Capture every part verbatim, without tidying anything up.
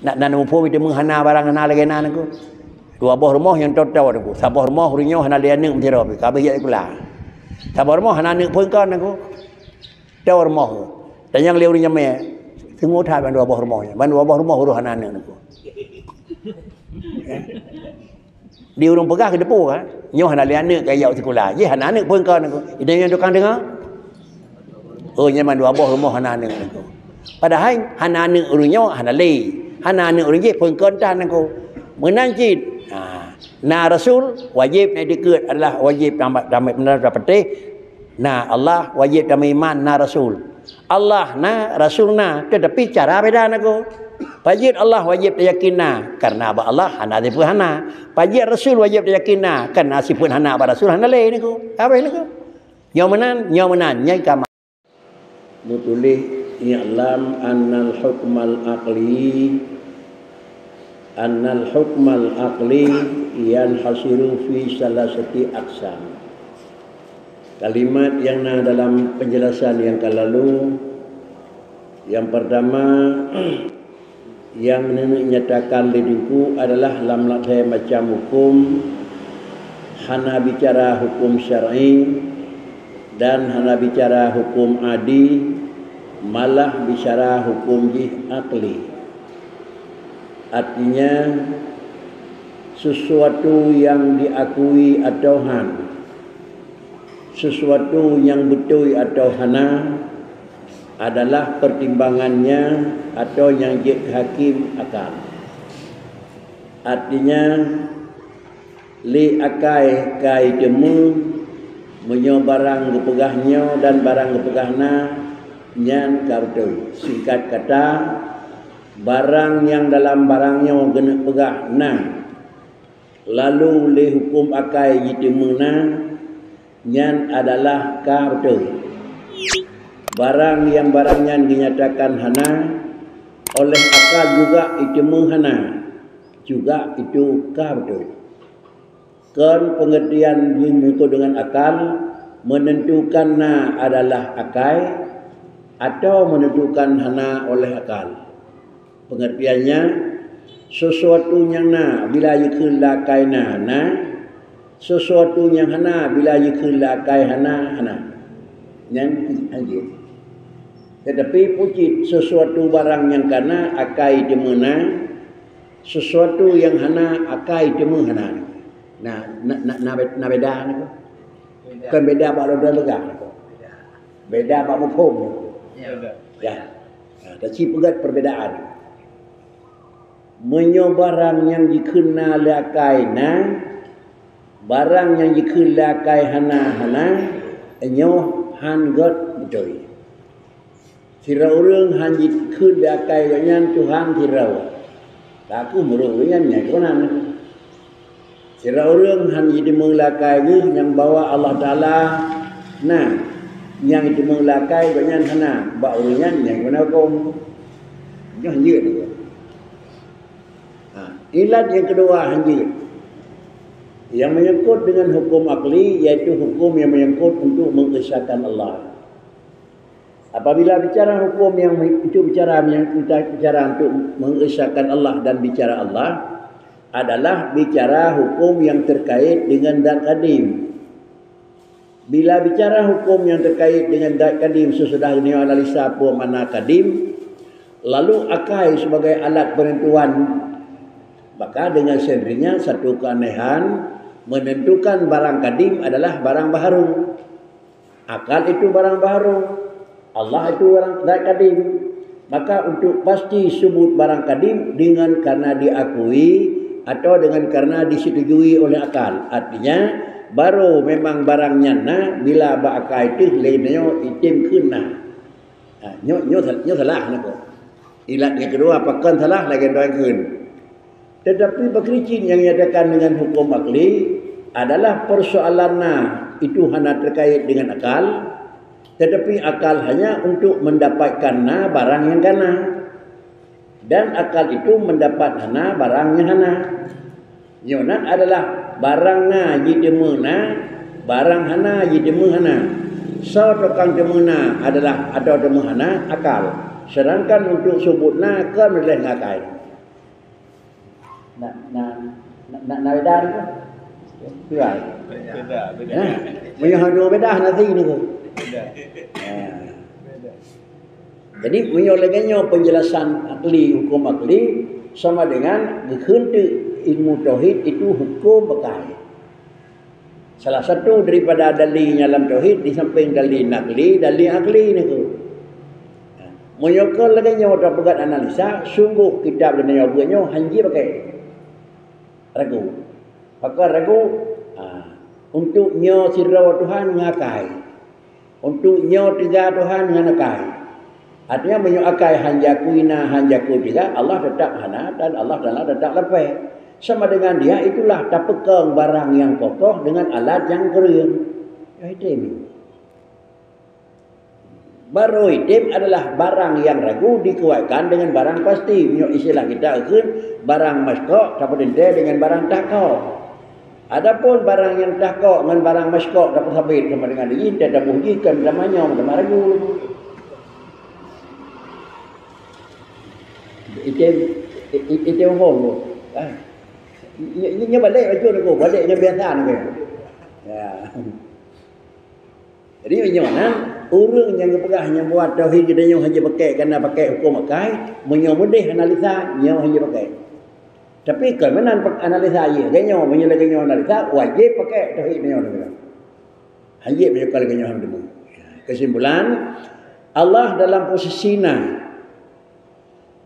Nak na muphom iteumé hana barang hana lagée na nangku. Dua boh rumoh nyang toe-toe nangku. Saboh rumoh ureuëng nyoe hana lé aneuëk meusidroe pih, ka abéh jak sikula. Saboh rumoh hana aneuëk phon kon nangku. Toe rumoh. Tanyong lé ureuëng nyamé. Teungoh that ban dua boh rumoh nyan. Ban dua boh rumoh ureuëng hana aneuëk nangku. Di ureuëng peugah keu depu kan. Nyoe hana lé aneuëk ka jak sikula. Jih hana aneuëk phon kon nangku. Ida nyang tukang deungoe. Oh, nyaman dua boh rumoh hana aneuëk nangku. Padahai hana aneuëk ureuëng nyoe hana lé. Hana aneuëk ureuëng jih phon kon tan nangku. Meunan cit. Ha. Na Rasul, wajéb na dikeue adalah wajéb tamat, tamat beuna tapatéh. Na Allah, wajéb tameuiman, na Rasul. Allah na, Rasul na, teutapi cara beda nangku. Pajet Allah wajéb tayakin na, karena bak Allah hana sifeuet hana. Pajet Rasul wajéb tayakin na, karena sifeuet hana bak Rasul hana lé nangku. Habéh nangku. Nyoe meunan, nyoe meunan, nyang ka ma-, meutuléh, "I'lam annal hukmal aqli, annal hukmal aqli yanhasiru fi salasati aqsam." Kalimat yang na dalam penjelasan yang ka lalu, yang pertama, yang neunyatakan lé Teungku adalah lam lagée macam hukum, hana bicara hukum syar'i dan hana bicara hukum adi, malah bicara hukum jih akli. Artinya, sesuatu yang diakui atau han, sesuatu nyang beutôi atau hana adalah pertimbangannya atau nyang jeuet keu hakim akal. Artinya, lé akai ka iteumé meunyoe barang geupeugah nyoe dan barang geupeugah na, nyan ka beutôi. Singkat kata, barang nyang dalam barang nyoe geuneuk peugah na, lalu lé huköm akai jiteumé na, nyan adalah ka beutôi. Barang nyang barang nyan geunyatakan hana, oleh akal juga iteumé hana, juga itu ka beutôi. Kon pengertian jih meunyoe deungon akal, menentukan na adalah akai, atau menentukan hana oleh akal. Pengertiannya, sesuatu nyang na bila jikheun lé akai na, na, sesuatu nyang hana bila jikheun lé akai hana, hana. Nyan hanjeuet. Tetapi pucit sesuatu barang nyang kana akai teumé na, sesuatu nyang hana akai teumé hana. Nah, na, na, na, na beda niko. Bukan beda bak lôn peugah niko. Beda bak muphom niko. Ya. Nah, taci peugét perbedaan. Meunyoe barang nyang jikheun na lé akai na, barang nyang jikheun lé akai hana, hana, nyoe han gét beutôi. Sidroe ureuëng han jikheun lé akai gobnyan Tuhan sidroe. Takeuh meureuek gobnyan nyang keunan. Sidroe ureuëng han jiteumé lé akai geuh nyang bahwa Allah Taala na, nyang jiteumé lé akai gobnyan hana, bak ureuëng nyan nyang keunan huköm. Nyoe jeuet. Ha, ilat nyang keudua han jeuet. Yang menyangkut dengan hukum akli, yaitu hukum yang menyangkut untuk mengesakan Allah. Apabila bicara hukum yang me-, itu bicara yang kita bicara untuk mengesakan Allah dan bicara Allah adalah bicara hukum yang terkait dengan zat kadim. Bila bicara hukum yang terkait dengan zat kadim, sesudah nyoe analisa peue makna kadim, lalu akai sebagai alat penentuan, maka dengan sendirinya satu keanehan menentukan barang kadim adalah barang baharu. Akal itu barang baharu, Allah itu barang zat kadim. Maka untuk pasti sebut barang kadim dengan karena diakui atau dengan karena disetujui oleh akal. Artinya, baru memang barang nyan na bila bak akai teuh lé nyoe item kheun na. Ha, nyoe, nyoe, nyoe salah niko. Ilat nyang keudua pakon salah lagée droe kheun. Tetapi pakri cit nyang dinyatakan dengan hukum akli adalah persoalan na itu hana terkait dengan akal, tetapi akal hanya untuk mendapatkan na barang nyang kana. Dan akal itu mendapat hana barang nyang hana. Nyoe nan adalah barang na jiteumé na, barang hana jiteumé hana. Soe tukang teumé na adalah atau teumé hana akal. Sedangkan untuk sebut na kon lé ngakai. Na, na, na, na, na beda ni ke? Tuan. Beda, beda. Ha? Meunyoe hana beda, nanti ni ke? Beda. Ha. Beda. Jadi, meunyoe lagèe nyoe penjelasan akli, hukum akli, sama dengan geukheun teuk ilmu tauhid itu hukum bekai. Salah satu daripada dalil nyang lam tauhid, di samping dalil nakli, dalil akli ni tu. Meunyoe kon lagèe nyoe tapeugah analisa, sungguh kitab dan nyoe buet nyoe hanjeuet pakai ragu. Pakon ragu? Ha, untuk nyoe sidroe Tuhan ngakai. Untuk nyoe teuga Tuhan ngon akai. Artinya, meunyoe akai han jakui na, han jakui teuga, Allah tetap hana, dan Allah Taala tetap lapée. Sama dengan dia, itulah tapeukong barang nyang kokoh dengan alat nyang kureueng. Ya, item. Baru item adalah barang nyang ragu dikuatkan dengan barang pasti. Meunyoe istilah kita kheun, barang maskok tapeuteuntèe dengan barang tahkok. Adapun barang nyang tahkok ngon barang maskok tapeusabet sama dengan jih, teuh taboh jih, kon tamanyong, tamaragu. Item, i-, i-, item hong tu. Ah. Nyo, nyo, nyo balek bacut aku, balek nyo biasa aku. Ya. Jadi, meunyoe na ureueng nyang geupeugah nyang buat tauhid geutanyoe hana jipakai, kana pakai huköm akai, meunyoe meudeh analisa, nyoe hana jipakai. Tapi kon meunan pe-, analisa jih, lagèe nyoe, meunyoe lagèe nyoe analisa, wajéb pakai tauhid nyoe. Hana jeuet meunyoe kon lagèe nyoe hana teumu. Kesimpulan, Allah dalam posisi na.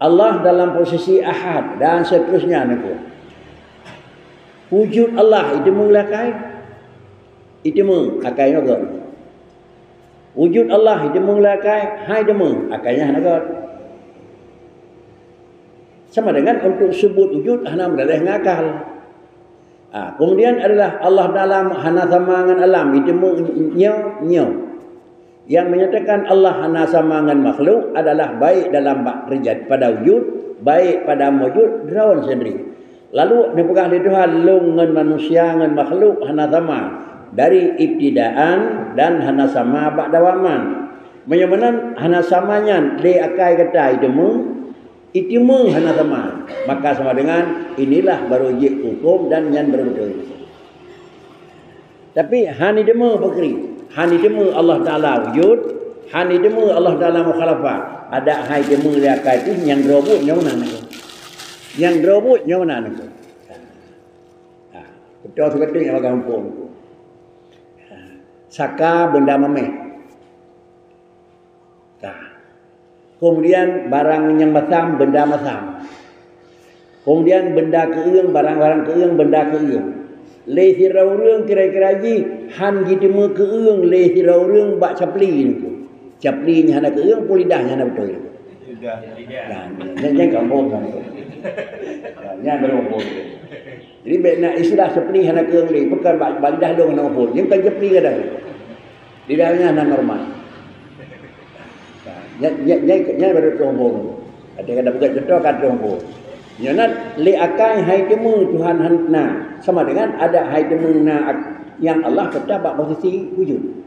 Allah dalam posisi ahad dan seterusnya, niko. Wujud Allah iteumé lé akai? Iteumé, akai nyoe göt. Wujud Allah iteumé lé akai? Hai teumé, akai nyan hana göt. Sama dengan untuk sebut wujud hana meudaleh ngon akal. Ah, kemudian adalah Allah Taala hana sama ngon alam, iteumé nyoe, nyoe. Yang menyatakan Allah hana sama ngon makhluk adalah baik dalam bak terjadi pada wujud, baik pada maujud droe sendiri. Lalu neupeugah lé Tuhan, "Lôn ngon manusia ngon makhluk hana sama, dari ibtidaan dan hana sama bak dawaman." Meunyoe meunan hana sama nyan lé akai gata iteumé, iteumé hana sama, maka sama dengan inilah baru jeuet huköm dan nyan baru beutôi. Tapi hana iteumé pakri, hana iteumé Allah Taala wujud, hana iteumé Allah Taala mukhalafah. Adak hai teumé lé akai pih nyang droe buet nyoe meunan niko. Nyang droe buet nyoe meunan niko. Ha. Beutôi sibeutôi nyang bagaih muphom. Ha. Saka benda mameh. Ka. Kemudian barang nyang masam, benda masam. Kemudian benda keueung, barang-barang keueung, benda keueung. Lé sidroe ureueng kira-kira jih han jiteumé keueung lé sidroe ureueng bak capli niko. Capli nyan hana keueung, peue lidah nyan hana beutôi. Lidah. Nah, nyan, nyan kampung nyan. Nah, nyan baru kampung. Jadi, bèk na istilah capli hana keueung lé, bukan bak, bak lidah lôn hana muphom. Nyan bukan capli kadang. Lidah nyan hana normal. Nyan, nyan, nyan, nyan baru troh muphom. Kadang-kadang bukan contoh, kan troh muphom. Nyan na, lé akai hai teumé Tuhan han-, na, sama dengan adak hai teumé na ak-, nyang Allah tetap bak posisi wujud.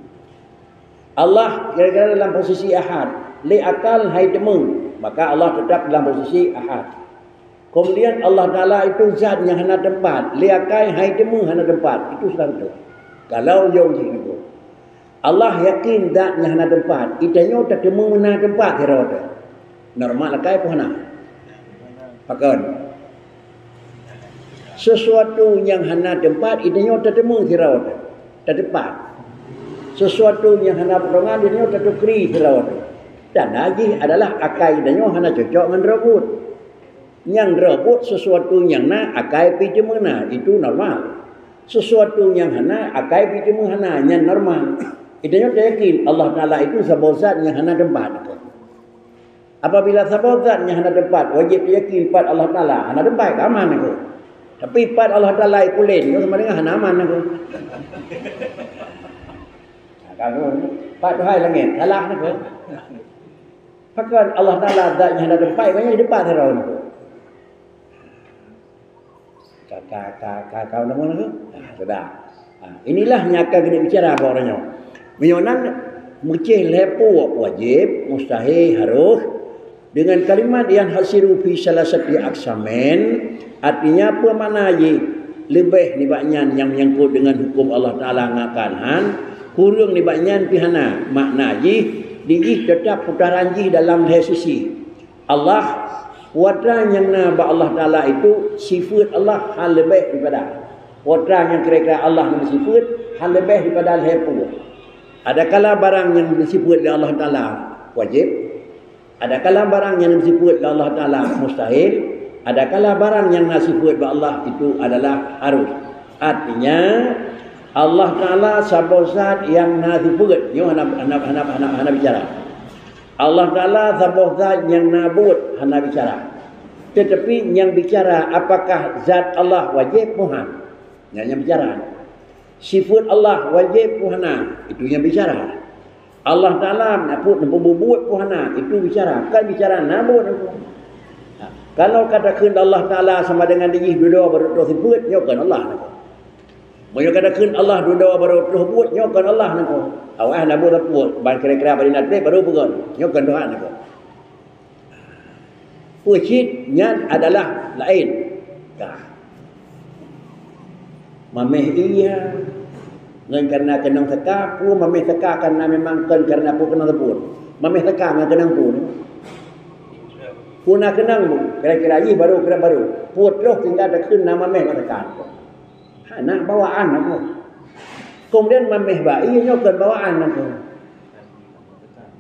Allah kira-kira dalam posisi ahad. Lé akal hai teumé, maka Allah tetap dalam posisi ahad. Kemudian Allah Taala itu zat nyang hana teumpat. Lé akai hai teumé hana teumpat. Itu sudah beutôi. Kalau yong jih niko. Allah yakin zat nyang hana teumpat. Itanyoe tateumé na teumpat sidroe teuh. Normal akai peue hana? Pakon? Sesuatu nyang hana teumpat, itanyoe tateumé sidroe teuh, tateumpat. Sesuatu nyang hana potongan, itanyoe tatukri sidroe teuh. Tanda jih adalah akai itanyoe hana cocok ngon droe buet. Nyang droe buet sesuatu nyang na, akai pih teumé na, itu normal. Sesuatu nyang hana, akai pih teumé hana, nyan normal. Itanyoe tayakin Allah Taala itu saboh zat nyang hana teumpat. Apabila saboh zat nyang hana teumpat, wajéb tayakin pat Allah Taala hana teumpat, ka aman niko. Tapi pat Allah Taala ipulen, niko sama dengan hana aman niko. Nah, kalau pat Tuhan langét, salah niko. Pakon Allah Taala zat nyang hana teumpat, maknanya di teumpat sidroe niko. Ka, ka, ka, ka, ka, nama lagi? Ah, sudah. Ah, inilah nyang akan kita bicara bak uroe nyoe. Meunyoe nan meucéh lhèe puek wajéb, mustahil, harus, Dengan kalimat yanhasiru fi salasati aqsamin, artinya apa makna jih? Leubeh nibak nyan nyang menyangkut dengan hukum Allah Taala ngakan han, kureueng nibak nyan pih hana. Makna jih, di jih teutap putaran jih dalam lhée sisi. Allah, peue atra nyang na bak Allah Taala itu sifeuet Allah hana leubeh daripada. Peue atra nyang kira-kira Allah na sifeuet hana leubeh daripada lhée peue. Adakala barang nyang disifeuet lé Allah Taala wajéb, adakala barang nyang disifeuet lé Allah Taala mustahil, adakala barang nyang na sifeuet bak Allah itu adalah harus. Artinya, Allah Taala saboh zat nyang na sifeuet, nyoe hana, hana, hana, hana, hana bicara. Allah Taala saboh zat nyang na buet, hana bicara. Tetapi nyang bicara apakah zat Allah wajéb peue han? Nyan nyang bicara. Sifeuet Allah wajéb peue hana? Itu nyang bicara. Allah Taala na buet, na peubuet peue hana? Itu bicara. Kan bicara na buet. Ha. Kalau ka takheun Allah Taala sama dengan di jih dudoe baru troh sifeuet, nyoe kon Allah. Meunyoe ka takheun Allah dudoe baru troh buet, nyoe kon Allah nangko. Awai na buet, buet ban kira-kira bari na treb baru peugah, nyoe kon Tuhan nangko. Peue cit nyan adalah laén. Ka. Maméh ie ngon kareuna keunong teuka, peue maméh teuka kareuna memang kon kareuna peue keunong teupue. Maméh teuka ngon keunong peue. Peue na keunong bu, kira-kira jih baru, kira baru. Peue troh tinggai takheun na maméh ngon teuka. Hana bawaan apa. Kemudian maméh bak ie nyoe kon bawaan apa.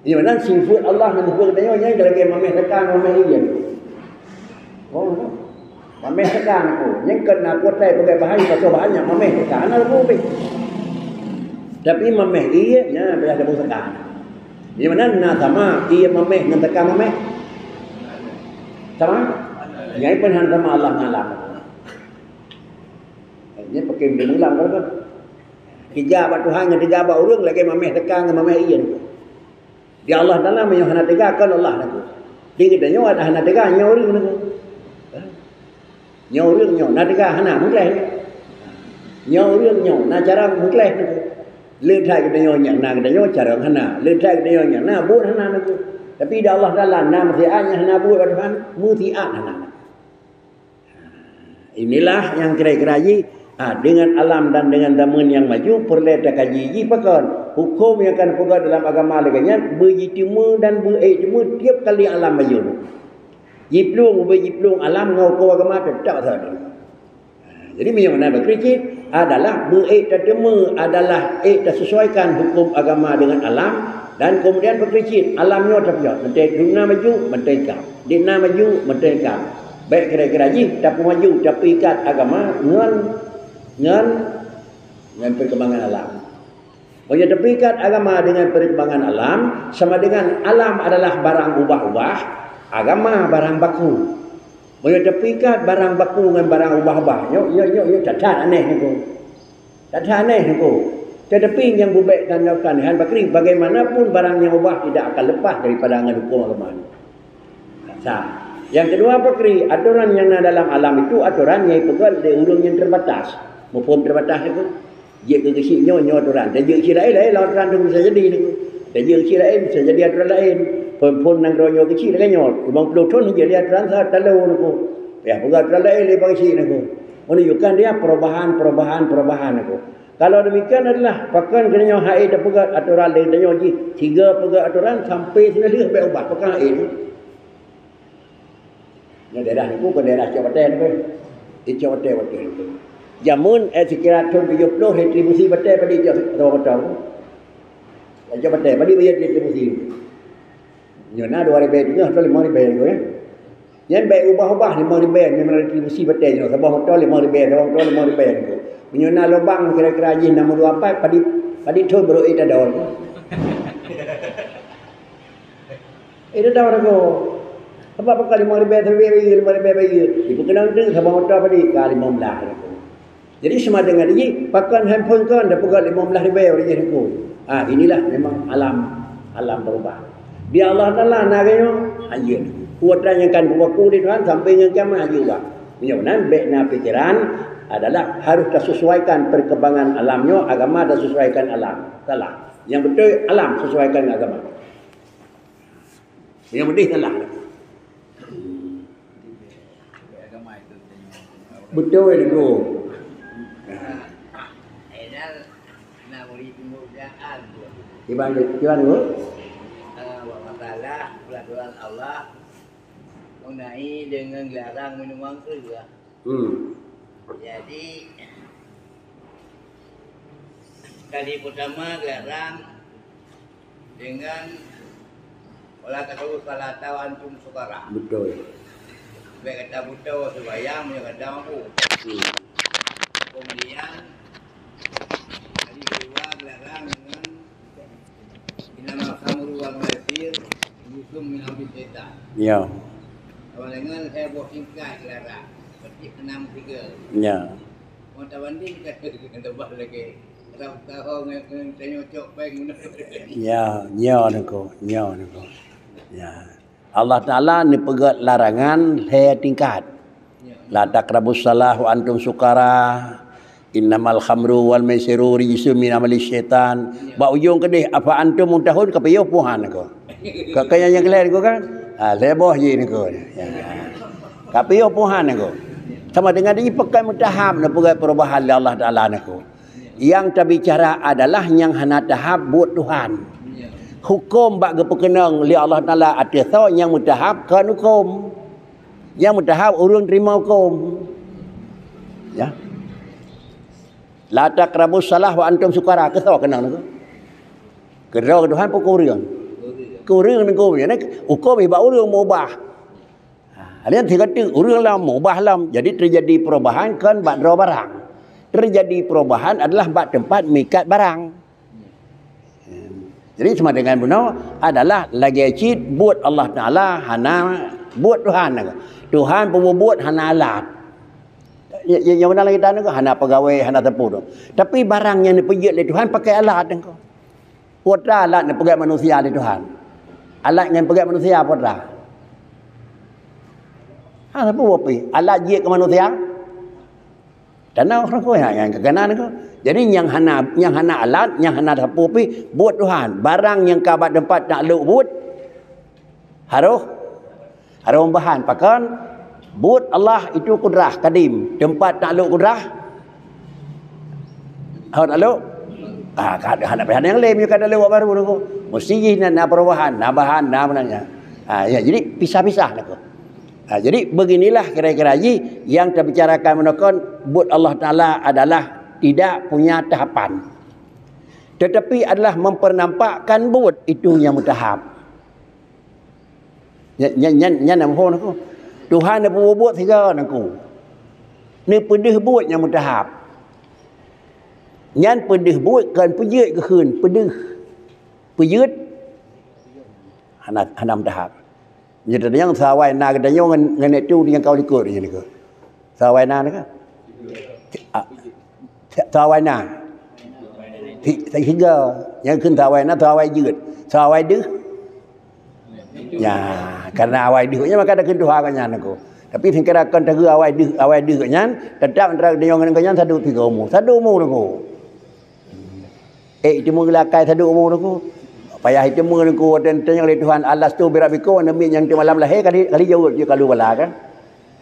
Nyoe nan sifeuet Allah nyang sifeuet geutanyoe nyan lagée maméh teuka ngon maméh ie. Oh, maméh teuka nangko. Nyan kon na kutai peugah bahan, pasoe bahan nyang maméh teuka. Hana leumo pih. Tapi maméh ie nyan adalah leumo teuka. Nyoe nan na sama ie maméh ngon teuka maméh. Sama? Nyan pun hana sama Allah ngon alam. Nyan pakai meulang kan. Teuga bak Tuhan ngon teuga bak ureuëng lagée maméh teuka ngon maméh ie nangko. Di Allah Taala meunyoe hana teuga kon Allah nangko. Di geutanyoe ada hana teuga nyoe ureuëng nangko. Nyoe ureuëng nyoe na teuga hana meugleh. Nyoe ureuëng nyoe na carông meugleh nangko. Le that geutanyoe nyang na geutanyoe carông hana. Le that geutanyoe nyang na buet hana nangko. Tapi di Allah Taala na meusiat nyang hana buet bak Tuhan, meusiat hana. Inilah nyang kira-kira jih, ha, dengan alam dan dengan zaman nyang maju peureulée takaji jih pakon. Huköm nyang ka neupeugah dalam agama lagée nyan beujiteumé dan beuék teumé tieb kali alam maju. Jiplueng ubé jiplueng alam ngon huköm agama teutap sabe. Jadi meunyoe meunan bak keucit adalah beuék tateumé adalah ék tasesuaikan huköm agama dengan alam dan kemudian bak keucit alam nyoe tapiôh mantong na maju mantong ka. Di na maju mantong ka. Bék kira-kira jih tapeumaju, tapeuikat agama ngon, ngon, ngon perkembangan alam. Meunyoe tapeuikat agama dengan perkembangan alam, sama dengan alam adalah barang ubah-ubah, agama barang baku. Meunyoe tapeuikat barang baku ngon barang ubah-ubah, nyoe, nyoe, nyoe, nyoe that-that aneh nyoe. That-that aneh nyoe. Tetapi nyang beubék dan nyang keuanehan bakri, bagaimanapun barang nyang ubah tidak akan lepas daripada ngon huköm agama nyoe. Sa. Nyang keudua, pakri, atoran nyang na dalam alam itu atoran nyang ipeugét lé ureuëng nyang teubatas. Muphom teubatas itu? Jeuet keu geuchik nyoe, nyoe atoran. Dan jeuet keu geuchik laén, laén lam atoran tu bisa jadi niku. Dan jeuet keu geuchik laén, bisa jadi atoran laén. Phon-phon nanggroe nyoe geuchik lagée nyoe. Limong ploh thon jeuet lé atoran sa talo niku. Payah peugah atoran laén lé bak geuchik niku. Menunjukkan dia perubahan, perubahan, perubahan niku. Kalau demikian adalah pakon geutanyoe hai tapeugét atoran lé tanyoe jih tiga peugét atoran sampai sinoe lheueh bék ubah pakon hai. Nyoe daerah niku kon daerah cok batée niku. Icok batée batée niku. Jameun eh sikira thon tujoh ploh retribusi batée padit cok batée. Cok batée padit bayar retribusi. Nyoe na dua ribée teungoh atau lima ribée niku ya. Nyan bék ubah-ubah lima ribée, memang retribusi batée nyoe. Saboh moto lima ribée, saboh moto lima ribée nyoe. Meunyoe na lubang kira-kira jih enam dua empat, padit, padit thon baru ék tadol. Ék tadol nyoe. Sabab pakon lima ribée, lima ribée bayeue. Dipeukeunong teuk saboh moto padit ka lima belas nyoe. Jadi, sama dengan jih, pakon handphone kon tapeugét lima belas ribée ureuëng jih nangko. Ha, inilah memang alam, alam berubah. Di Allah Taala na geuh nyoe, ha, iya. Kuasa nyang kan bubaku di Tuhan sampai ngon kiamat, ha, iya ubah. Meunyoe nan bék na pikiran adalah harus tasesuaikan perkembangan alam nyoe, agama tasesuaikan alam. Salah. Nyang beutôi alam sesuaikan ngon agama. Nyang beudeh salah. Beutôi, Teungku. Iban, iban, Teungku? Masalah peraturan Allah mengenai dengan larang minuman keras. Hmm. Jadi, kali pertama larang dengan wala taqrabu salata wa antum sukara. Betul. Baik kata buta sembahyang, punya kata mampu. Hmm. Kemudian, kali kedua larang dengan innamal khamru wal maisir rijsun min amali syaitan. Ya. Awak dengan saya buah singkat larang. Berarti enam tiga. Ya. Mau tabanding kan? Tambah lagi. Rab tahu ngan, ngan tanya cok peng. Ya, ya, Teungku. Ya, Teungku. Ya. Allah Taala neupeugét larangan lhée tingkat. La taqrabus shalah wa antum sukara. Innamal khamru wal maisiru rijsun min amali syaitan. Bak ujong keudeh, afa antum muntahun, kapiôh puhan Teungku. Ka, ka nyang, nyang kalian Teungku kan? Ha, lhée boh jih Teungku. Ya. Kapiôh puhan Teungku. Sama dengan ini peugét meutahap neupeugét perubahan lé Allah Taala Teungku. Nyang tabicara adalah nyang hana tahap buet Tuhan. Huköm bak geupeukeunong lé Allah Taala ateueh soe nyang meutahap kon huköm. Nyang meutahap ureuëng teurimong huköm. Ya. La taqrabus shalah wa antum sukara, keu soe keunong Teungku? Keu droe Tuhan peue keu ureuëng? Keu ureuëng Teungku, nyan huköm bak ureuëng meubah. Ha, nyan sigoe teuk ureuëng lom, meubah lom. Jadi teujadi perubahan kon bak droe barang. Teujadi perubahan adalah bak teumpat meuikat barang. Jadi sama dengan bunoe adalah lagée cit buet Allah Taala hana buet Tuhan. Tuhan peubuet hana alat. Ya, ya, nyang beuna lagée tanyoe hana peugawée, hana teupeu. Tapi barang nyang neupeujeuet lé Tuhan pakai alat Teungku. Peue atra alat neupeugét manusia lé Tuhan? Alat nyang peugét manusia peue atra? Ha, sapeue pi? Alat jeuet keu manusia? Tanoh Teungku, nyang, nyang keukanan Teungku. Jadi nyang hana, nyang hana alat, nyang hana sapeue pi, buet Tuhan. Barang nyang ka bak teumpat taklok buet, harôh Harôh meubahan pakon? Buet Allah itu kudrah kadim, teumpat taklok kudrah. Hana taklok? Ah, ka hana payah nyang lé, meunyoe ka taklok buet baru Teungku. Mesti jih na, na perubahan, na bahan, na meunan nyan. Ah, ya, jadi pisah-pisah Teungku. Ah, jadi beginilah kira-kira jih yang terbicarakan meunokon buet Allah Taala adalah tidak punya tahapan. Tetapi adalah mempernampakkan buet itu yang mutahap. Nyan, nyan, nyan, nyan na muphom Teungku. Tuhan neupeubuet sigoe Teungku. Neupeudeuh buet nyang meutahap. Nyan peudeuh buet kon peujeuet geukheun, peudeuh. Peujeuet hana, hana meutahap. Nyan teunyang sawai na geutanyoe ngon, ngon itu nyang ka likot nyan Teungku. Sawai na Teungku. Ah, Sawai na. Ti-, tiga. Nyang kheun sawai na, sawai jeuet. Sawai deuh. Ya, karena awai deuh nyan maka takheun tuha gobnyan Teungku. Tapi seukira kon takheun awai deuh, awai deuh nyan, tetap antara geutanyoe ngon gobnyan sadu tiga umu. Sadu umu Teungku. Eh, itu meugeulakai sadu umu Teungku. Payah itu Teungku, watée tanyong lé Tuhan, "Alastu birabbikum?" Namiet nyang teumalam lahé, kali, kali jaweueb jih kalu bala kan.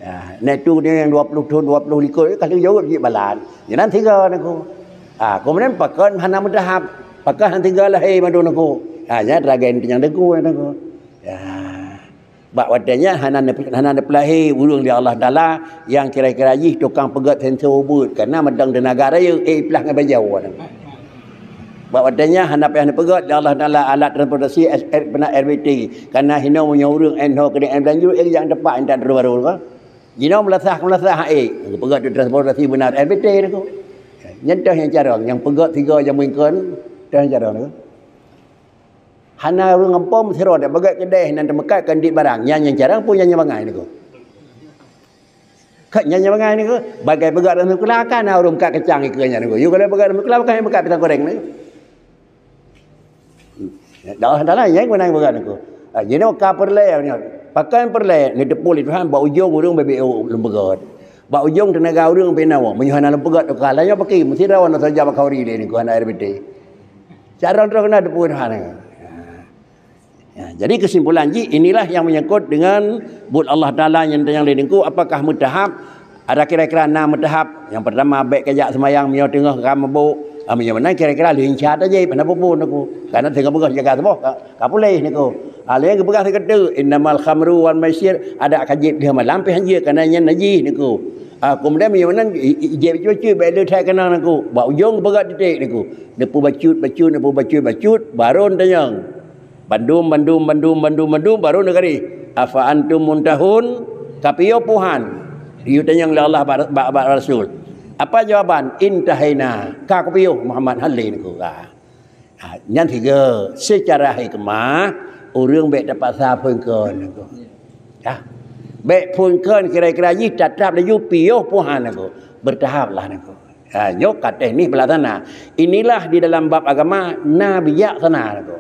Ya, na itu nyang dua puluh thon, dua puluh likot, ka lheueh jaweueb jih balan. Nyan tiga Teungku. Ah, kemudian pakon hana meutahap, pakon hana tiga lahé mandum Teungku. Ah, nyan ragen nyang Teungku, Teungku. Ya. Bak watée nyan hana ne-, hana neupeulahé ureuëng lé Allah Taala nyang kira-kira jih tukang peugét sensor buet, karena meudong teunaga rayeuk, eh, iplah ngon bajau. Bak watée nyan hana payah neupeugét lé Allah Taala alat transportasi S-, R-, beuna R B T. Karena hinoe meunyoe ureuëng éh ho keudeh éh beulanjut, éh jak teumpat intat droe barô ka. Jinoe meulasah, meulasah, éh, geupeugét transportasi beuna R B T Teungku. Nyan toh nyang carông, nyang peugét tiga jamén kon, toh nyang carông Teungku. Hana ureuëng gampông sidroe dak peugét keudeh nan teumeukat kon dit barang, nyan nyang carông peue nyan nyang bangai Teungku. Ka nyan nyang bangai Teungku, bagai peugét lam sikula kan na ureuëng meukat kacang ikeue nyan Teungku. Yue kalau peugét lam sikula bukan meukat pisang goreng Teungku. Dah, dah lah, nyang beunang peugét Teungku. Ah, jinoe ka peureulée nyoe. Pakon peureulée, neuteupeue lé Tuhan bak ujong ureuëng B B O lôn peugét. Bak ujong teunaga ureuëng pih na woe. Meunyoe hana lôn peugét teuka, lah nyoe paki meusidroe na saja bak khauri lé Teungku hana R B T. Carông droe keunan teupeue Tuhan Teungku. Ya, jadi kesimpulan jih, inilah yang menyangkut dengan buet Allah Taala nyang tanyong lé Teungku, apakah meutahap? Ada kira-kira na meutahap. Yang pertama, bèk kajak seumayang meunyoe teungoh ka mabôk. Ah, meunyoe meunan kira-kira lheuh insya tajép, hana peue-peue Teungku. Karena teungoh beugöt jaga tuboh ka, ka puléh Teungku. Ah, lheuh geupeugah sigoe teuk, "Innamal khamru wal maisir," ada ka jieb lheuh malam pih hanjeuet, karena nyan najih Teungku. Ah, kemudian meunyoe meunan i-, i-, jieb bacut-bacut bèk lheuh that keunong Teungku. Bak ujong geupeugah titik Teungku. Neupeubacut-bacut, neupeubacut-bacut, barô tanyong. Bandum, bandum, bandum, bandum, bandum, baru neugaréh. "Afa antum muntahun?" Ka piôh peue han? Geutanyong lé Allah bak, bak, bak Rasul. Apa jawaban? "Intahaina." Ka kupiôh Muhammad, han lé Teungku. Ha. Ha, nyan sigoe, secara hikmah, ureueng bèk tapaksa phon kon Teungku. Ya. Bèk phon kon kira-kira jih, tatrap laju piôh peue han Teungku. Bertahap lah Teungku. Ha, nyoe ka teknik pelaksana. Inilah di dalam bab agama na bijaksana Teungku.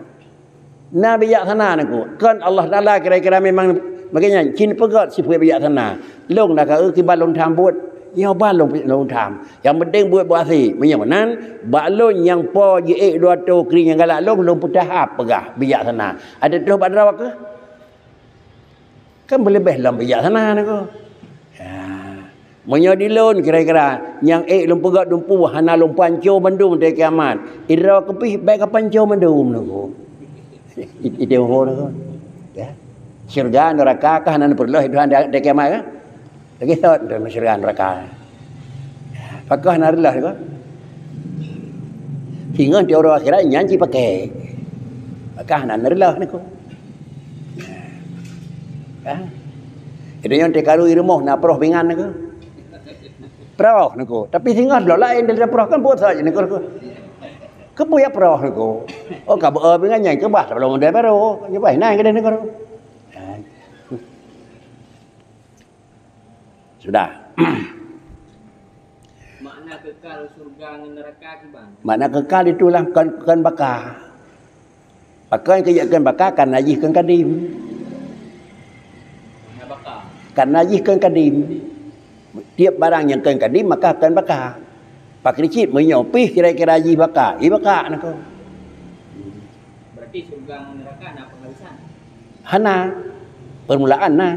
Na bijaksana Teungku. Kon Allah Taala kira-kira memang bagainyan, cit peugöt sifeuet bijaksana. Lôn na ka eu kiban lôn tham buet, nyoe ban lôn, lôn tham. Nyang penting buet beuhasé. Meunyoe meunan, bak lôn nyang po jiék dua toe kri nyang galak lôn, lôn peutahap peugah bijaksana. Ada troh bak droe keuh? Kan beuleubeh lom bijaksana Teungku. Ya. Meunyoe di lôn kira-kira, nyang ék lôn peugöt dumpeue hana lôn panco mandum di kiamat. Idroe keuh pih bèk ka panco mandum Teungku. I-, i-, itu Teungku. Ya. Syurga, neraka kah hana neupeureuloh Tuhan di, di kiamat kah? Lagèe thot dalam syurga neraka. Pakon hana reuloh Teungku? Singoh di uroe akhirat nyan cit pakèk. Maka hana reuloh Teungku. Ha? Di donya teukaru i rumoh na proh pingan Teungku. Proh Teungku. Tapi singoh lom laén dari proh kan buet saja Teungku. Keupeue jak proh Teungku? Oh, ka beu pingan nyan keubah sebelum model baru. Nyeubah nyan keudeh Teungku. Ha. Sudah. Makna kekal syurga ngon neraka kiban? Makna kekal itulah kon, kon baka. Pakon keu jeuet kon baka, karena jih kon kadim. Makna baka. Karena jih kon kadim. Tiep barang nyang kon kadim maka kon baka. Pakri cit meunyoe pih kira-kira jih baka, i baka Teungku. Berarti syurga ngon neraka na penghabisan? Hana. Permulaan na.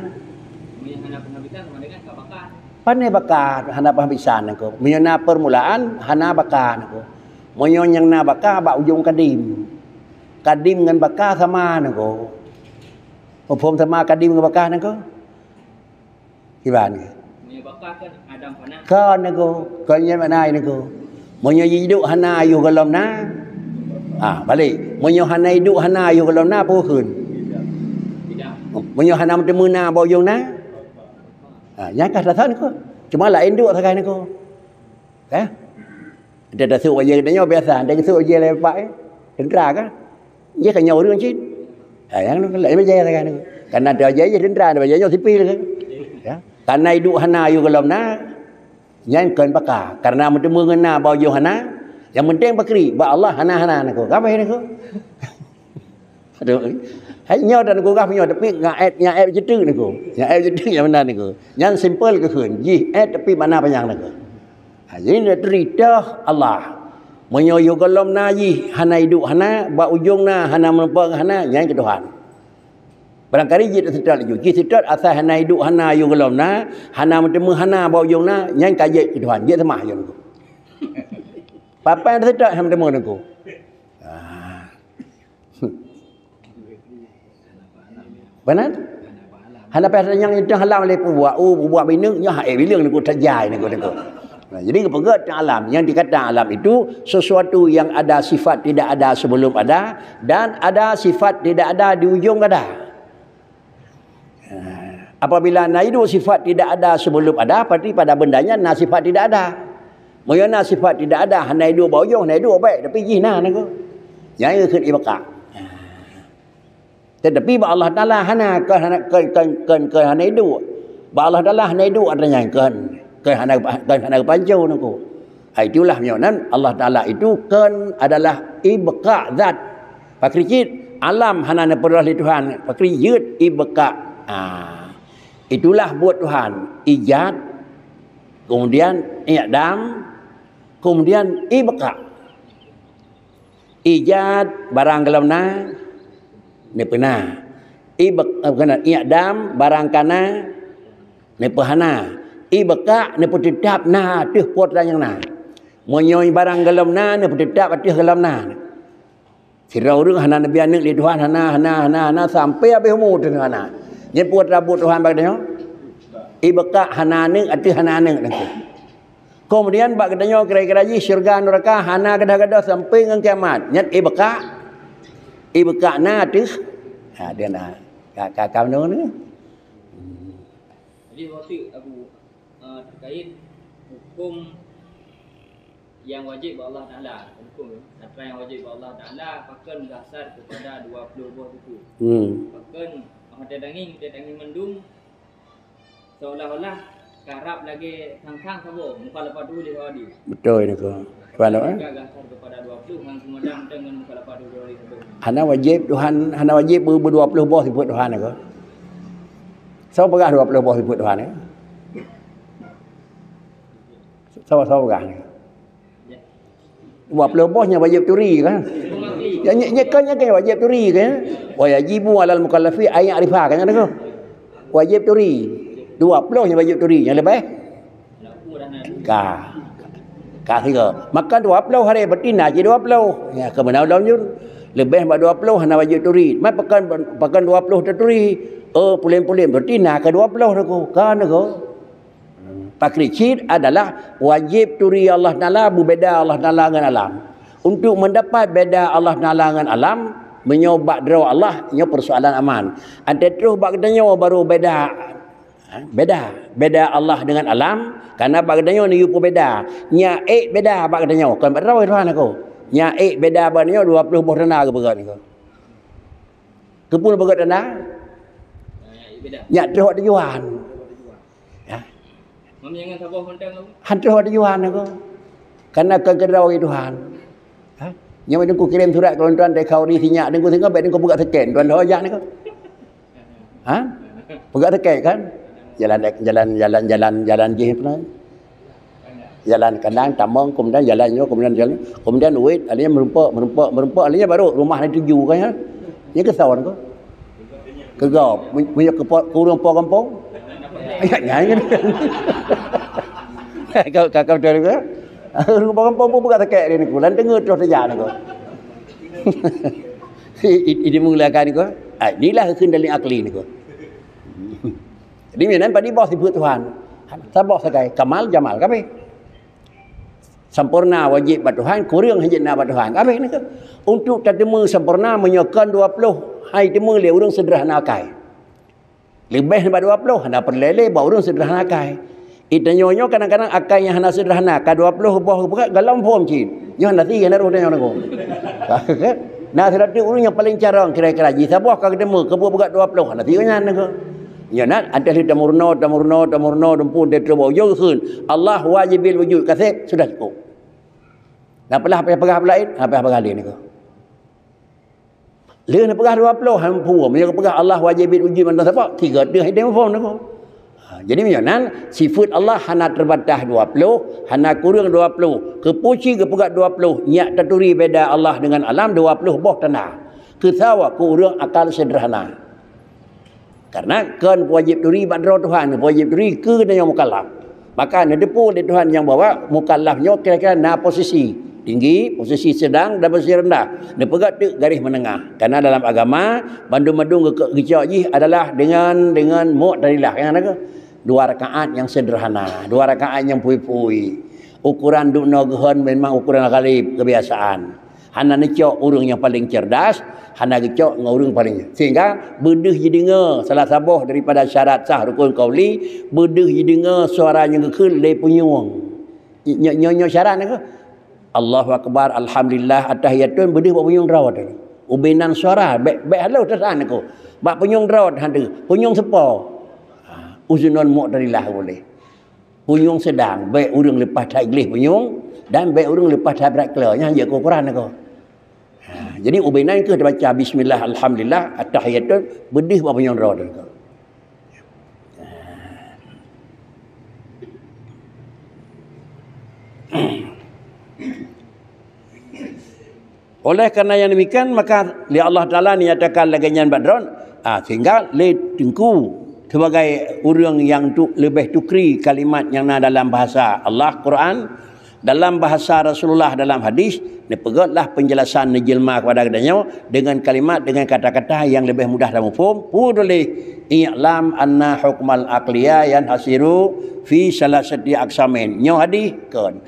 Meunyoe hana penghabisan, sama dengan ka baka. Pane baka hana penghabisan Teungku. Meunyoe na permulaan, hana baka Teungku. Meunyoe nyang na baka bak ujong kadim. Kadim ngon baka sama Teungku. Muphom sama kadim ngon baka Teungku? Kiban. Meunyoe baka kan Adam fana. Kon Teungku, kon nyan makna Teungku. Meunyoe jiduek hana ayoh gohlom na, ha, balek. Meunyoe hana iduek hana ayoh gohlom na, peue kheun? Tidak. Meunyoe hana meuteumé na bak ujong na, ha, nyan ka that-that Teungku. Cuma laén duek sagai Teungku. Ka? Dia tasuk bajèe geutanyoe biasa, dia tasuk bajèe lé bapak, eh. Tentara kan? Jih ka nyoe ureueng cit. Ha, nyang laén bajèe kan. Karena dia bajèe jih tentara, dia bajèe nyoe sipil kan. Ya. Karena iduek hana ayoh gohlom na, nyan kon baka. Karena meuteumé ngon na bak ujong hana, nyang penting pakri, bak Allah hana-hana Teungku. Ka abéh Teungku. Aduh. Hai nyoe dan gugah meunyoe, tapi ngaét, ngaét jeuet Teungku. Ngaét jeuet nyang meunan Teungku. Nyan simple keuh kheun. Jih ét tapi makna panyang Teungku. Ha, jadi neuteuri toh Allah. Meunyoe ayoh gohlom na jih hana iduek hana, bak ujong na hana meuteumé hana, nyan keu Tuhan. Barangkali jih teuseutôt laju. Jih seutôt asai hana iduek hana ayoh gohlom na, hana meuteumé hana bak ujong na, nyan ka jeuet keu Tuhan. Jeuet seumah ayoh Teungku. Papan teuseutôt hana meuteumé Teungku. Ah. Benar? Hana payah tanyong itu halam lé peubuat, oh, peubuat bineuk nyoe hai bileung Teungku tajai Teungku, Teungku. Nah, jadi geupeugah tentang alam. Yang dikata alam itu sesuatu yang ada sifat tidak ada sebelum ada dan ada sifat tidak ada di ujung ada. Apabila na iduek sifat tidak ada sebelum ada, berarti pada benda nyan na sifat tidak ada. Meunyoe na sifat tidak ada, hana iduek bak ujong, hana iduek bèk, tapi jih na Teungku. Nyan kheun ibaka. Tetapi bak Allah Taala hana, kon hana, kon, kon, kon, kon hana iduek. Bak Allah Taala hana iduek, artinya kon, kon hana, kon hana geupanco Teungku. Ha, itulah meunyoe nan Allah Taala itu kon adalah ibaka zat. Pakri cit alam hana neupeureuloh lé Tuhan, pakri jeuet ibaka. Ha. Itulah buet Tuhan, ijad, kemudian i'dam, kemudian ibaka. Ijad barang gohlom na, Neupeuna. Ibak-, eh, bukan, i'dam, barang ka na, neupeuhana. Ibqa', neupeuteutab na ateueh peue nyang na. Meunyoe barang gohlom na, neupeuteutab ateueh gohlom na. Sidroe ureuëng hana neubi aneuëk lé Tuhan, hana, hana, hana, hana, sampai habéh umu teuh hana. Nyan peue atra buet Tuhan bak geutanyoe? Ibqa' hana aneuëk ateueh hana aneuëk nangku. Kemudian bak geutanyoe kira-kira jih syurga nuraka hana gadôh-gadôh sampai ngon kiamat. Nyan ibqa', ibqa' na ateueh. Ha, dia na. Ka, ka, ka, Jadi, waktu Abu, eh, terkait hukum yang wajib bak Allah Taala, hukum atra yang wajib bak Allah Taala, pakon gasar kepada dua puluh boh suku. Hmm. Pakon, maksudnya daging, dia daging mendung, seolah-olah karab lagi sang-sang saboh, mukhalafatu li hawadi. Betul ni ko. Tuan, eh? Ka gasar kepada dua puluh, ngan kemudian dengan mukhalafatu li hawadi saboh. Hana wajib Tuhan, hana wajib beu-, beu-, dua puluh boh sifat Tuhan ni ko. Soe peugah dua puluh boh sifat Tuhan ni? Soe, soe peugah ni? Dua puluh boh nyang wajib turi kan? Ya, nyan, nyan kan, nyan kan wajib turi kan? Wa yajibu alal mukallafi ay ya'rifa kan, kan tu? Wajib turi. Dua puluh nyang wajib turi, nyang leubeh? Ka. Ka sigo. Maka dua puluh hari berarti na cit dua puluh. Ya, kebenar dalam jur. Leubeh bak dua puluh hana wajib turi. Mai pakon, pakon dua puluh teuturi. Oh, pulen-pulen berarti na ke dua puluh tu. Kan tu. Pakri cit adalah wajib turi Allah Taala, beubeda Allah Taala ngon alam. Untuk mendapat beda Allah Taala ngon alam, meunyoe bak droe Allah, nyoe persoalan aman. Até troh bak geutanyoe baru beda. Ha, beda. Beda Allah dengan alam, karena bak geutanyoe neuyue peubeda. Nyak ék beda bak geutanyoe, kon bak droe Tuhan aku. Nyak ék beda bak geutanyoe dua puluh boh tanda geupeugah niko. Keupeue geupeugah tanda? Nyak troh tujuan. Ya. Hantu ada Yohan aku. Karena kegeurau di Tuhan. Ha? Nyoe Teungku kirim surat keu tuan dari Khauri sinyak Teungku singoh, baik Teungku peugah seken, tuan dah jak ni ko. Ha? Peugah seken kan? Jalan, jalan, jalan, jalan, jalan jih tu. Jalan kandang, tamong, kemudian jalan nyoe, kemudian jalan, kemudian wait, alanya merumpok, merumpok, merumpok, alanya baru rumah ni tuju kan ya. Ni ke sawan ko. Keu gob, meunyoe keu po, keu ureuëng po gampông. Ayat nyan kan. Kau, kau, kau betul ke? Ureuëng po gampông pun buka tekek dia ni ko. Lan teungoh troh saja ni ko. I, i, i dimulakan ni ko. Ah, inilah kendali akli ni ko. Jadi, minan padi boh sifat Tuhan. Saboh sagai, kamal, jamal, kabeh. Sampoereuna wajéb bak Tuhan, kureueng hanjeuet na bak Tuhan. Habéh nyan keuh. Untuk tateumé sampoereuna meunyoe kon dua ploh, hai teumé lé ureuëng seudeurhana akai. Leubeh nibak dua ploh, hana peureulée lé bak ureuëng seudeurhana akai. Di tanyoe nyoe kadang-kadang akai nyang hana seudeurhana, ka dua ploh boh geupeugah gohlom phom cit. Nyoe hana sie hana roh tanyoe nanggroe. Na siratus ureuëng nyang paleng carông kira-kira jih saboh ka geuteumé, keupeue peugah dua ploh, hana sie nyan nanggroe. Nyoe na, até lheueh tameurunoe, tameurunoe, tameurunoe, dumpue teutroh bak ujoe geukheun, Allah wajibil wujud, ka sép, sudah cukup. Na peulah payah peugah laén, na payah peugah laén niko. Lheueh na peugah dua ploh, han peue, meunyoe peugah Allah wajibil wujud mantong saboh, tiga deuh idéh muphom niko. Ha, jadi meunyoe nan, sifeut Allah hana teubatas dua ploh, hana kureueng dua ploh. Keupeue cit geupeugah dua ploh, nyak taturi beda Allah dengan alam dua ploh boh tanda. Keu sawa keu ureuëng akal seudeurhana. Karena kon wajéb turi bak droe Tuhan, wajéb turi keu geutanyoe mukallaf. Maka neuteupeue lé Tuhan nyang bahwa mukallaf nyoe kira-kira na posisi tinggi, posisi sedang, dan posisi rendah. Neupeugah teuk garéh meunengah. Karena dalam agama, bandum-bandum geuke-, geucok jih adalah dengan, dengan mu'tadilah. Nyang na keuh? Dua rakaat nyang seudeurhana, dua rakaat nyang pui-pui. Ukuran dum noe geuhon memang ukuran ghalib, kebiasaan. Hana neucok ureuëng nyang paleng cerdas, hana geucok ngon ureuëng paleng. Sehingga beudeuh jideungoe salah saboh daripada syarat sah rukun qauli, beudeuh jideungoe suara nyang geukheun lé punyueng. Nyoe, nyoe, nyoe syarat nyan keuh. Allahu Akbar, Alhamdulillah, Attahiyatun, beudeuh bak punyueng droe teuh. Ubé nan suara, bék, bék halôh teusan niko. Bak punyueng droe teuh, punyueng seupôt. Ha, uzunun mu'tadilah boleh. Punyueng sedang, bék ureuëng leupah that gleh punyueng, dan bék ureuëng leupah that brat klo. Nyan jeuet keu ukuran niko. Ha, jadi ubé nan keuh tabaca bismillah, alhamdulillah, attahiyatun, beudeuh bak punyueng droe teuh niko. Oleh karena yang demikian, maka lé Allah Taala nyatakan lagée nyan bak droe, ah, sehingga lé Teungku sebagai ureuëng nyang tu leubeh tukri kalimat nyang na dalam bahasa Allah, Quran, dalam bahasa Rasulullah dalam hadis, neupeugotlah penjelasan, neujeulma kepada geutanyoe dengan kalimat, dengan kata-kata yang lebih mudah dan mufhum. Peue tuléh, "I'lam anna hukmal aqliya yanhasiru fi salasati aqsamin." Nyoe hadis kon.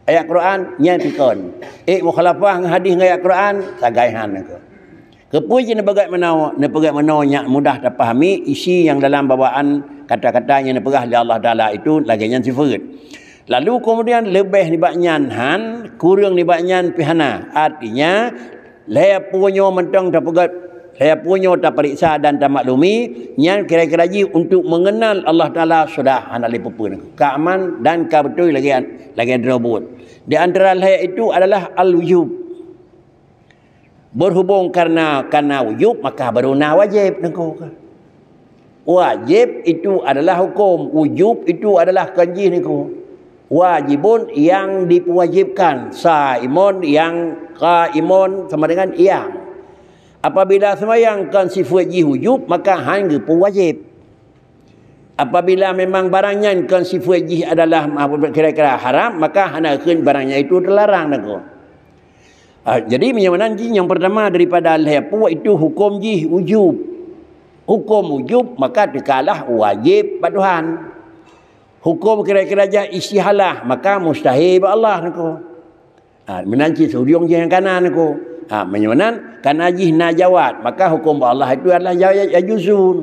Ayat Quran nyan pi kon. Eh, mukhalafah ngon hadis ngon ayat Quran, sagai han nangko. Keupeue jih neupeugah meunoe, neupeugah meunoe nyang mudah tapahami isi nyang dalam bawaan kata-kata nyang neupeugah lé Allah Taala itu lagée nyan sifeuet. Lalu kemudian leubeh nibak nyan han, kureueng nibak nyan pih hana. Artinya, lhée peue nyoe mantong tapeugah, lhée peue nyoe taperiksa dan tamaklumi, nyan kira-kira jih untuk mengenal Allah Taala sudah hana lé peue-peue. Ka aman dan ka beutôi lagée, lagée droe buet. Di antara lhée itu adalah al-wujub. Berhubung karena, karena wujub, maka baru na wajib, nangko. Wajib itu adalah hukum, wujub itu adalah kon jih, nangko. Wajibun, yang diwajibkan, saimun, yang, qaimun, sama dengan yang. Apabila seumayang kon sifeuet jih wujub, maka han geupeuwajib. Apabila memang barang nyan kon sifeuet jih adalah, ah, kira-kira haram, maka hana kheun barang nyan itu teularang, nangko. Ah, jadi meunyoe meunan jih nyang pertama daripada lhée peue itu hukum jih wujub. Hukum wujub maka teukalah wajib bak Tuhan. Hukum kira-kira jah istihalah maka mustahil bak Allah, nangko. Ah, meunan cit seujong jih nyang kana, nangko. Ah, meunyoe meunan kana jih na jawat, maka hukum bak Allah itu adalah ya-, ya-, yajuzun.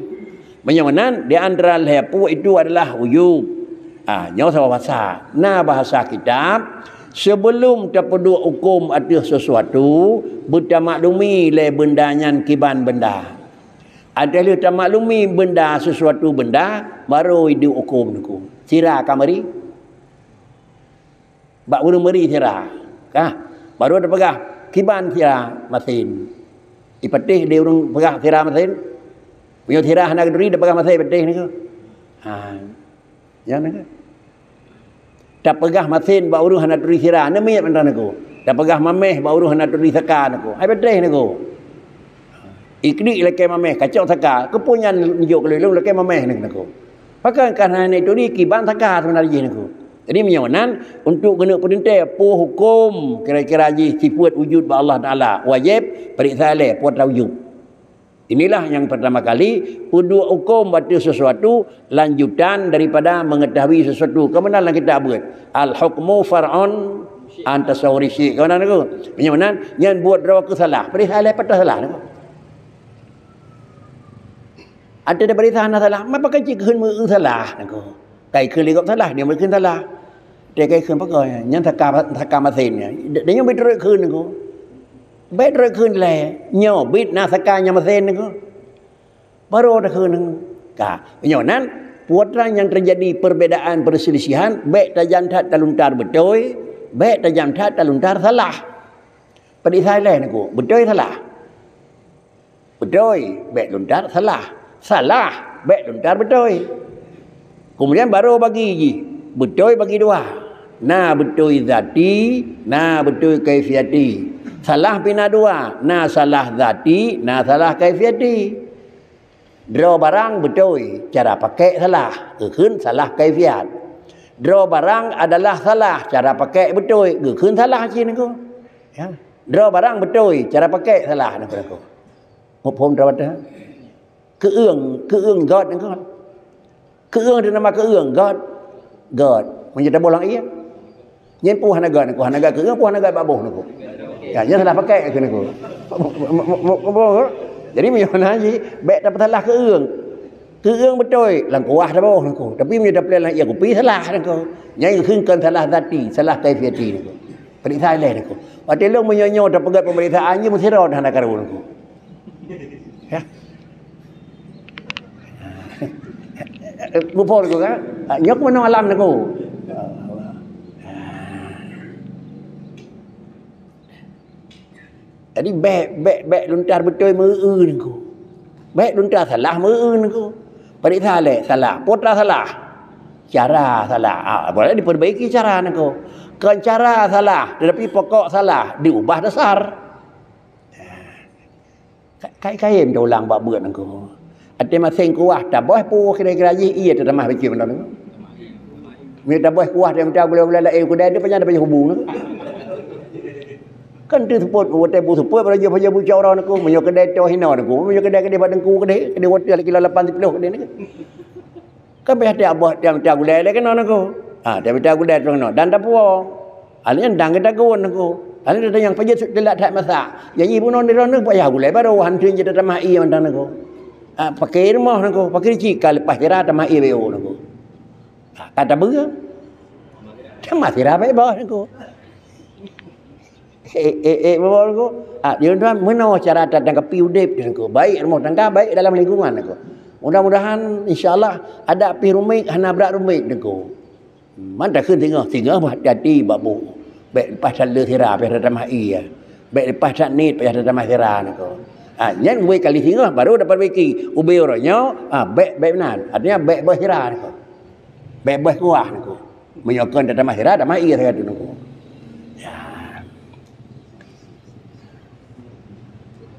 Meunyoe meunan, di antara lhée peue itu adalah wujub. Ah, nyoe saboh bahasa. Na bahasa kitab, sebelum tapeuduek hukum ateueh sesuatu, beutamaklumi lé benda nyan kiban benda. Ateueh lheueh tamaklumi benda sesuatu benda, baru iduek hukum, nangko. Sira ka meuri. Bak ureuëng meuri sira. Kah? Baru tapeugah, kiban sira masin. Ipatéh di ureuëng peugah sira masin. Meunyoe sira hana geuturi, tapeugah masin patéh, nangko. Ha. Nyan, nangko. Tapeugah masin bak ureuëng hana turi sira, neumiet mantong, nangko. Tapeugah maméh bak ureuëng hana turi saka, nangko. Hai patéh, nangko. Iklik lakée maméh, kacok saka. Keupeue nyan neujok keu lôn lakée maméh, nangko. Pakon ka hana turi, kiban saka seubeuna jih, nangko. Jadi meunyoe meunan, untuk geuneuk peurintah peue hukum kira-kira jih sifeuet wujud bak Allah Taala, wajib periksa lé peue atra wujub. Inilah yang pertama kali peuduek hukum bak ateueh sesuatu lanjutan daripada mengetahui sesuatu. Keumanaan lam kitab buet, al-hukmu far'un an tasawwuri syai'. Keumanaan aku? Meunyoe meunan, nyan buet droe keu salah. Periksa lé peue atra salah, nangko. Ada daripada salah, salah. Mapa ka cit kheun meu salah, nangko. Kai kheun lé gob salah, dia meukeun salah. Dia kai kheun pakon, nyan saka, saka masin nyan. Dia nyoe bit rot kheun, nangko. Bit rot kheun lé. Nyoe bit na saka nyang masin, nangko. Baru takheun, nangko. Ka. Nyoe nan, peue atra nyang terjadi perbedaan perselisihan, bék tajam that taluntar beutôi, bék tajam that taluntar salah. Periksa lé, nangko. Beutôi salah. Beutôi, bék luntar salah. Salah, bék luntar beutôi. Kemudian baru bagi jih. Beutôi bagi dua. Na beutôi zati, na beutôi kaifiati. Salah pih na dua. Na salah zati, na salah kaifiati. Droe barang beutôi, cara pakai salah. Geukheun salah kaifiat. Droe barang adalah salah, cara pakai beutôi. Geukheun salah cit, nangko. Ya. Droe barang beutôi, cara pakai salah, nangko. Muphom droe watée? Keueung, keueung göt nangko. Keueung teuh nama keueung göt. Göt. Meunyoe taboh lam ié. Nyan peue hana göt nangko, hana göt keueung, peue hana göt bak boh nangko. Ya, nyan salah pakai keu nangko. Jadi meunyoe na jih, bék tapeusalah keueung. Keueung beutôi, lam kuah taboh nangko. Tapi meunyoe tapeuleueh lam ié kupi, salah nangko. Nyan geukheun kon salah zati, salah kaifiati nangko. Periksa lé nangko. Watée lôn meunyoe nyoe tapeugét pemeriksaan, nyoe meusidroe hana karu nangko. Ya. Bukon nangko kan? Nyoe keumeunong alam nangko. Jadi bék, bék, bék luntar beutôi meu-eu nangko. Bék luntar salah meu-eu nangko. Periksa lé salah, peue atra salah. Cara salah. Ah, boleh diperbaiki cara nangko. Kon cara salah, tetapi pokok salah, diubah dasar. Kai-kai meutulang bak beuet nangku. Até maséng kuah taboh pu kira-kira jih iya tatamah bicém nangku. Mita boh kuah dia mita gula-gula laén kuda dia panyang dah panyang hubu nangku. Kan tu sepot, watai bu sepot, pada jauh-jauh bu cawra nangku. Meunyoe kedai toh hina nangku. Meunyoe kedai-kedai bak dengku kedai, kedai watai kilo lapan puluh kedai nangku. Kan payah tiap boh, tiap, tiap gulai lé keunoe nangku. Ha, tiap, tiap gulai terus keunoe. Dan tapuo. Hal nyan dang kita gun nangku. Hal nyan nyang pajoh sut telat that masak. Janji bunoe di droeneuh payah gulai baru hantui jeuet tamah ie mantong nangku. Ha, pakai rumoh nangku, pakai cik ka leupah sira tamah ie beu nangku. Ha, ka tabeue. Tamah sira baik boh nangku. Eh, eh, eh, bapak Ibu, ah, dia tuan meunoe cara tatanggapi udép dia nangku. Baik rumah tangga, baik dalam lingkungan nangku. Mudah-mudahan, insya Allah, ada pih rumit, hana brat rumit nangku. Mantah keu singoh, singoh bah hati-hati bak bu. Baik lepas that le sira, payah tatamah ie. Baik lepas that nit, payah tatamah sira nangku. Ah, nyan ubé kali singoh, baru dapat beki. Ubé uroe nyoe, ah, baik, baik benar. Artinya, baik boh sira nangku. Baik boh kuah nangku. Meunyoe kon tatamah sira, tamah ie sagai tu nangku. Ya.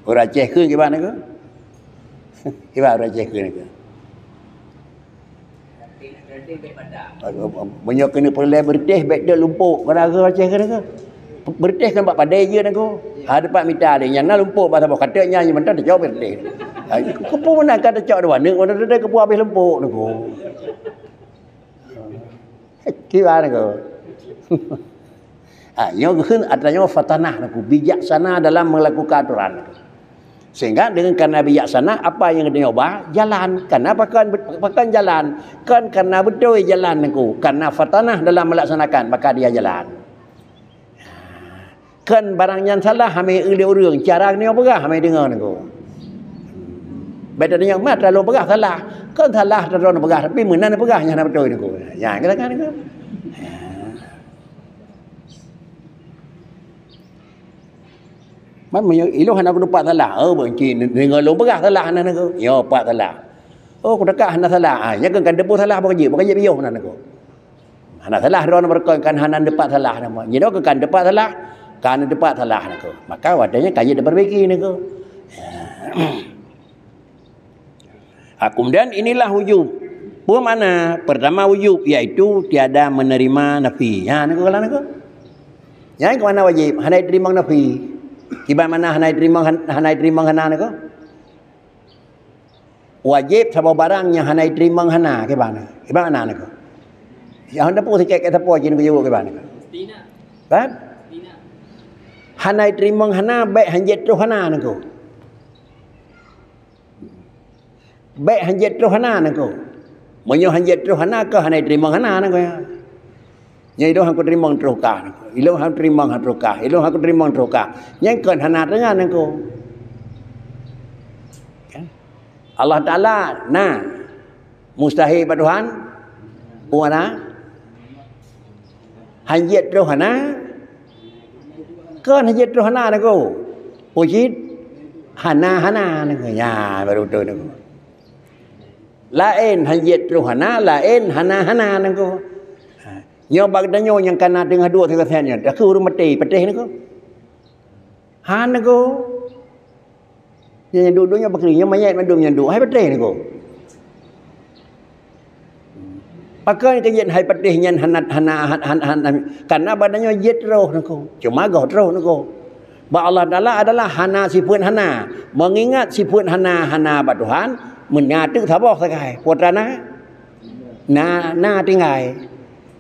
Ureueng Aceh kheun kiban nangku. Kiban ureueng Aceh kheun nangku. Meunyoe keuneuk peureulèe beureutéh, bèk deuek lumpok. Kadang ureueng Aceh kheun nangku. Beureutéh kan bak padé jeuet nangku. Ha, teumpat mita lé. Nyan na lumpok bak saboh. Ka teuk nyan, nyan mantong tacok beureutéh. Ha, keupeue meunan ka tacok dua neuk, mantong teuntèe keupeue habéh lumpok nangku. Kiban nangku. Ha, nyoe geukheun atra nyoe fatanah nangku, bijaksana dalam melakukan aturan. Sehingga dengan karena bijaksana, apa nyang geutanyoe ba? Jalan. Karena pakon, pakon jalan? Kan karena beutôi jalan nangku. Karena fatanah dalam melaksanakan, maka dia jalan. Kan barang nyang salah hana eu lé ureueng, cara geutanyoe peugah hana deungoe nangku. Beda deungoe mat lalu peugah salah. Kan salah droeneuh peugah, tapi meunan peugah nyang hana beutôi nangku. Ya, katakan nangku. Man meunyoe ilôn hana kuteupat salah, oh, beunci deungoe lôn peugah salah hana nangku. Yo, pat salah. Oh, kuteuka hana salah. Ah, nyan kan teupeu salah bak jih, bak jih piôh hana nangku. Hana salah droeneuh beureukat kan hana teupat salah nama. Nyoe kan teupat salah, kan teupat salah nangku. Maka watèe nyan ka jeuet tapeurbaiki nangku. Ha, kemudian inilah wujub. Peue makna? Pertama wujub, yaitu tiada menerima nafi. Ha, nangku kalau nangku. Nyan keu makna wajib, hana jiteurimong nafi. Kiban makna hana jiteurimong han-, hana jiteurimong hana nangku? Wajib saboh barang nyang hana jiteurimong hana, kiban? Kiban makna nangku? Nyang hana peue sikét kat sapo jih nangku jaweueb kiban nangku? Kan? Hana jiteurimong hana, bèk hanjeuet troh hana nangku. Bèk hanjeuet troh hana nangku. Meunyoe hanjeuet troh hana, keu hana jiteurimong hana nangku, ya. Nyan ilôn han kuteurimong troh kah nangku. Ilôn han kuteurimong han troh kah. Ilôn han kuteurimong troh kah. Nyan kon hana teungoh nangku. Kan? Allah Taala na. Mustahil bak Tuhan? Peue makna? Hanjeuet troh hana? Kon hanjeuet troh hana nangku. Peue cit? Hana-hana nangku. Nya, baru beutôi nangku. Laén hanjeuet troh hana, laén hana-hana nangku. Ha. Nyoe bak geutanyoe nyang kana teungoh duek sigoe sét nyoe. Takheun ureueng maté, patéh nangku. Han nangku. Nyang duek-duek nyoe pakri, nyoe manyét mandum nyang duek. Hai patéh nangku. Pakon keu jeuet hai patéh nyan hana, hana, han, han, han, han, karena badan nyoe jeuet roh nangku. Cuma goh roh nangku. Bak Allah Taala adalah hana sifeuet hana. Meungingat sifeuet hana, hana bak Tuhan, meunan teuk saboh sagai. Peue teuma na? Na, na tinggai.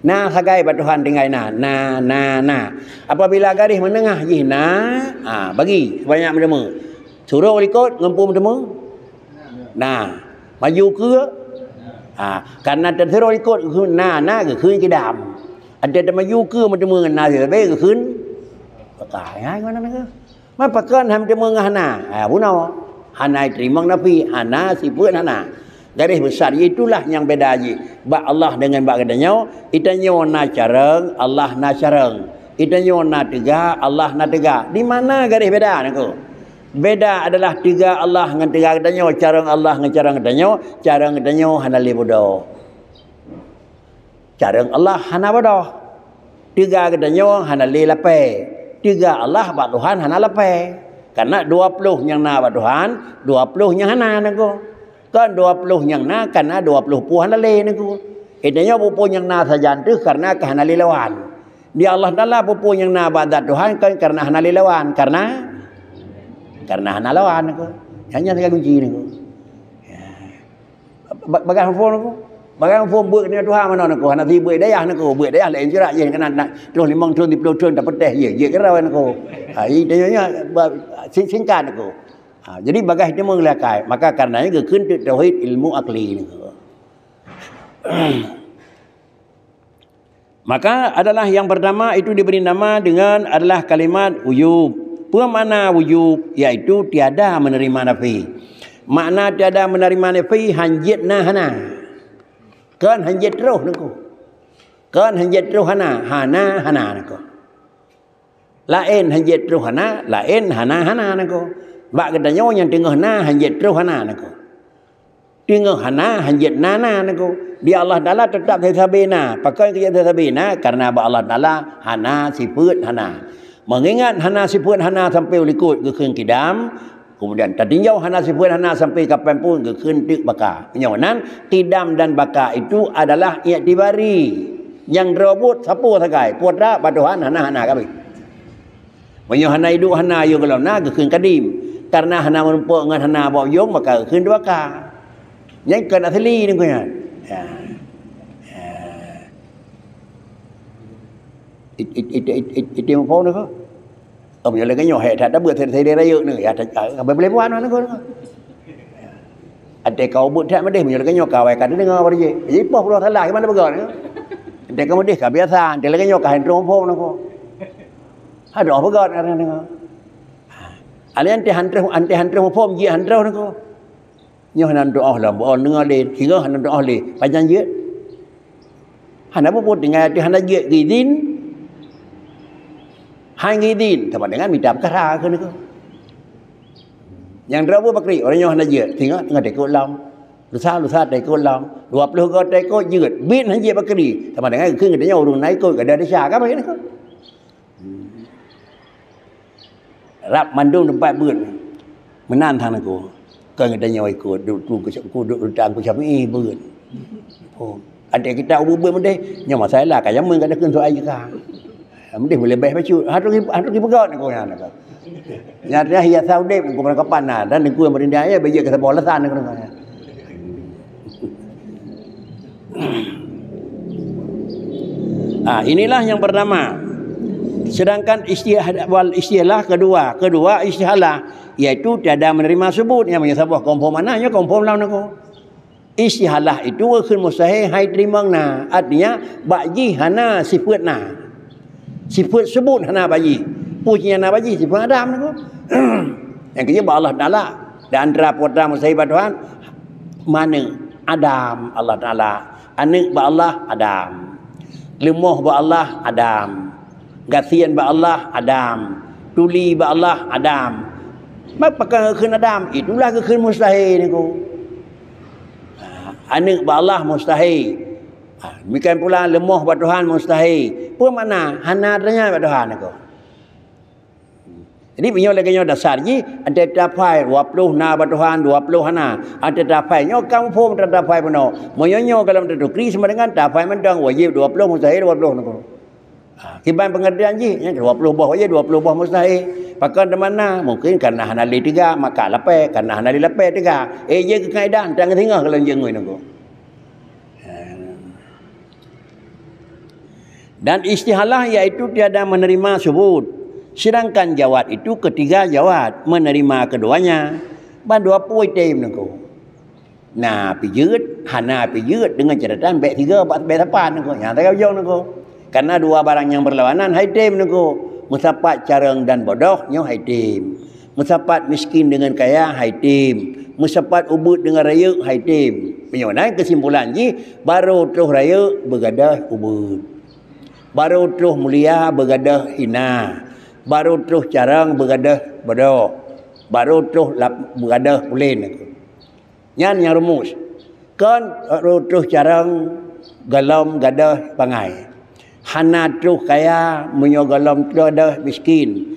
Na sagai bak Tuhan tinggai na. Na, na, na. Apabila garéh meunengah jih na, ha, bagi sibanyak meuteumé. Surok likot ngon peue meuteumé? Na. Maju keue? Ha, karena teusurok likot geukheun na, na geukheun kidam. Adak teumaju keue meuteumé ngon na leubeh geukheun. Pakon, ha, gimana nangku? Man pakon han meuteumé ngon hana? Ha, bunoe. Hana jiteurimong nafi, hana sifeuet hana. Garéh besar itulah nyang beda jih bak Allah dengan bak geutanyoe. Geutanyoe na carông, Allah na carông. Geutanyoe na teuga, Allah na teuga. Di mana garéh beda nangku? Beda adalah teuga Allah ngon teuga geutanyoe, carông Allah ngon carông geutanyoe. Carông geutanyoe hana lé beudôh. Carông Allah hana beudôh. Teuga geutanyoe hana lé lapée. Teuga Allah bak Tuhan hana lapée. Karena dua ploh nyang na bak Tuhan, dua ploh nyang hana nangko. Kon dua ploh nyang na, karena dua ploh pun hana lé nangko. Inti nyoe peue-peue nyang na sajan teuh karena ka hana lé lawan. Di Allah Taala peue-peue nyang na bak zat Tuhan kon karena hana lé lawan, karena, karena hana lawan nangko. Hanya sagai kunci nangko. Ya. Ba-, bagah phon aku. Bagah phon buet keuneuk Tuhan manoe aku. Hana sibeuet dayah aku. Buet dayah laén jeurak jih keunan nak troh limong thon, siploh thon tapeuteh jih. Jih keurau aku. Ha, inti nyoe ba-, sing-, singkat aku. Ha, jadi bagah itu menggelakai. Maka karenanya geukheun teuk tauhid ilmu akli aku. Maka adalah yang pertama itu diberi nama dengan adalah kalimat wujub. Peue makna wujub? Yaitu tiada menerima nafi. Makna tiada menerima nafi, hanjeuet na hana. Kon hanjeuet troh nangko. Kon hanjeuet troh hana, hana, hana nangko. Laén hanjeuet troh hana, laén hana, hana nangko. Bak geutanyoe nyang teungoh na hanjeuet troh hana nangko. Teungoh hana hanjeuet na, na nangko. Di Allah Taala teutap sabe-sabe na. Pakon keu sabe-sabe na? Karena bak Allah Taala hana sifeuet hana. Mengingat hana sifeuet hana sampai u likot geukheun kidam, kemudian tatinjau hana sifeuet hana sampai kapan pun geukheun teuk baka. Meunyoe nan, kidam dan baka itu adalah iktibari. Nyang droe buet sapeue sagai, putra bak Tuhan hana, hana kabeh. Meunyoe hana iduek hana yôh gohlom na geukheun kadim. Karena hana meurumpok ngon hana bak ujong maka geukheun duraka. Nyan kon asli nangko nyan. Ya. Ya. It, it, it, it, it, it, it, muphom nangko. Oh, meunyoe lagèe nyoe, hai that tabeuet sideh rayeuk nangko. Ya, tak, ah, boleh buat nangko, nangko. Até ka ubeuet that meudeh, meunyoe lagèe nyoe ka awai ka deungoe baru jih. Jadi poh peurunoe salah, gimana peugah nangko? Até ka meudeh ka biasa, até lagèe nyoe ka han troh muphom nangko. Adoh peugah nangko. Alèh até han troh, até han troh muphom, jih han troh nangko. Nyoe hana tu'oh lom, beu'on deungoe lé, singoh hana tu'oh lé, pajan jeuet? Hana peue-peue tinggai ateueh hana jeuet geuidin. Han geuidin, sama dengan mita peukara keu nangko. Nyang droe buet pakri, ureueng nyoe hana jeuet, singoh teungoh teuikot lom. Lusa, lusa teuikot lom. Dua ploh goe teuikot jeuet, biet han jeuet pakri, sama dengan geukheun geutanyoe ureueng na ikot, gadôh desya, ka pajan nangko. Rab mandum teumpat beuet. Meunan that nangko. Kon geutanyoe ikot, duek tu keu, duek rutang keu Syafi'i beuet. Oh, até kita ubeuet-beuet meudeh, nyoe masalah ka jameun ka takheun soai jika. Meudeh meulebeh bacut. Hana, hana kipeugöt nangko nyan nangko. Nyan adalah hiasan udép nangko, kapan na, dan nangko nyang meurintah ya, bèk jeuet keu saboh alasan nangko, nangko. Ah, inilah yang pertama. Sedangkan istih-, wal istihalah kedua. Kedua istihalah, yaitu tiada menerima subut. Nyang meunyoe saboh konfom na, nyoe konfom lom nangko. Istihalah itu geukheun mustahil hai teurimong na. Artinya, bak jih hana sifeuet na. Sifeuet subut hana bak jih. Peue nyang na bak jih? Sifeuet adam nangko. Nyang keujeuet bak Allah Taala. Dan antara putra mustahil bak Tuhan, mane? Adam Allah Taala. Aneuk bak Allah, adam. Leumoh bak Allah, adam. Gasien bak Allah, adam. Tuli bak Allah, adam. Pakon geukheun adam? Itulah geukheun mustahil nangko. Ha, aneuk bak Allah mustahil. Ha, demikian pula leumoh bak Tuhan mustahil. Peue makna? Hana teunyan bak Tuhan nangko. Jadi, meunyoe lagèe nyoe dasar jih, até tafai dua ploh na bak Tuhan, dua ploh hana. Até tafai nyoe ka muphom tafai bunoe. Meunyoe nyoe gohlom tatukri sama dengan tafai mantong, wajéb dua ploh, mustahil dua ploh nangko. Ha, kiban pengertian jih, nyan dua ploh boh wajéb, dua ploh boh mustahil. Pakon teuma na? Mungkin karena hana lé teuga, maka lapèe, karena hana lé lapèe teuga. Eh, jeuet keu kaedah, tang singoh gohlom jeuet ngui nangko. Ha. Dan istihalah yaitu tiada menerima subut. Sedangkan jawad itu ketiga jawad, menerima keduanya. Ban dua ploh item nangko. Na pih jeuet, hana pih jeuet, dengan catatan bèk tiga, bèk, bèk sapat nangko. Nyang sagai ujong nangko. Karena dua barang nyang berlawanan hai tem nangko. Meusapat carông dan bodoh nyoe hai tem. Meusapat miskin dengan kaya hai tem. Meusapat ubeuet dengan rayeuk hai tem. Meunyoe na keusimpulan jih, barô troh rayeuk beugadôh ubeuet. Barô troh mulia beugadôh hina. Barô troh carông beugadôh bodoh. Barô troh lap-, beugadôh pulen. Nyan nyang rumus. Kon barô troh carông gohlom gadôh bangai. Hana troh kaya meunyoe gohlom gadôh miskin.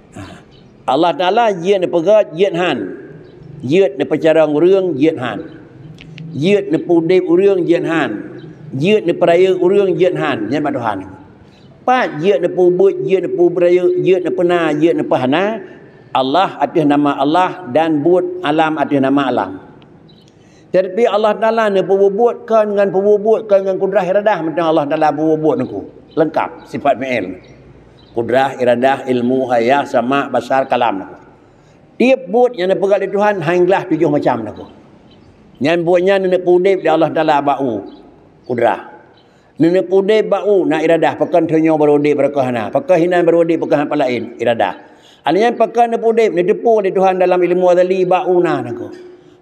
Allah Taala jeuet neupeugét, jeuet han. Jeuet neupeucarông ureuëng, jeuet han. Jeuet neupeudeb ureuëng, jeuet han. Jeuet neupeureuyek ureuëng, jeuet han. Nyan bak Tuhan. Pat jeuet neupeubuet, jeuet neupeureuyek, jeuet neupeuna, jeuet neupeuhana, Allah ateueh nama Allah dan buet alam ateueh nama alam. Tetapi Allah Taala neupeubuet kon ngon peubuet kon ngon kudrah iradah, mantong Allah Taala peubuet nangku. Lengkap sifat fi'il. Kudrah, iradah, ilmu, hayah, sama, basar, kalam nangku. Tiep buet nyang neupeugah lé Tuhan hana glaih tujoh macam nangku. Nyan buet nyan neuneuk udeb lé Allah Taala bak u, kudrah. Neuneuk udeb bak u na iradah, pakon tanyoe barô udeb, barô hana, pakon hinan barô udeb, pakon hana laén iradah. Aneuëk nyan pakon neupudeb, neuteupeue lé Tuhan dalam ilmu azali bak u na nangku.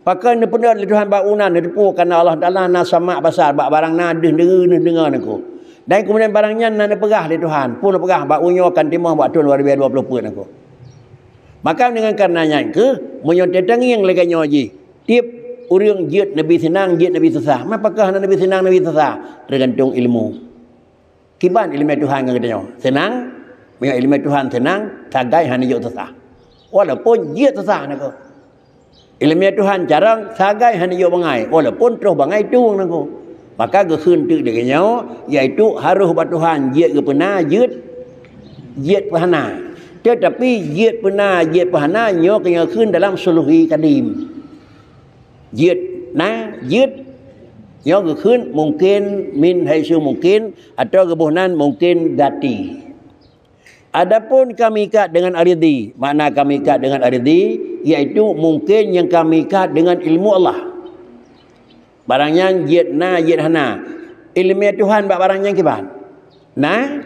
Pakon neupeudeuh lé Tuhan bak u na, neuteupeue karena Allah Taala na sama basar bak barang na deuh deungoe, deuh deungoe nangku. Dan keumudian barang nyan na neupeugah lé Tuhan, peue neupeugah bak u nyoe akan timoh bak thon dua ribu dua puluh peuet nangku. Maka dengan karena nyan keuh, meunyoe teutangieng lagée nyoe jih, tiep ureuëng jeuet neubi seunang, jeuet neubi susah. Ma pakon hana neubi seunang, neubi susah? Teugantung ilmu. Kiban iéleumé Tuhan ngon geutanyoe? Seunang. Meunyoe iéleumé Tuhan seunang, sagai hana jok susah. Walaupun jeuet susah nangku. Iéleumé Tuhan carông, sagai hana jok bangai, walaupun troh bangai tueng nangku. Maka geukheun teuk lagée nyoe, yaitu harôh bak Tuhan jeuet geupeuna, jeuet, jeuet peuhana. Teutapi jeuet peuna, jeuet peuhana nyoe keuneuk kheun dalam suluhi kadim. Jeuet na, jeuet nyoe geukheun mungkin min haitsu mungkin, atau geuboh nan mungkin zati. Adapun kami ikat dengan aridi, makna kami ikat dengan aridi, yaitu mungkin nyang kami ikat dengan ilmu Allah. Barang nyan jeuet na, jeuet hana. Ileumé Tuhan bak barang nyan kiban? Na?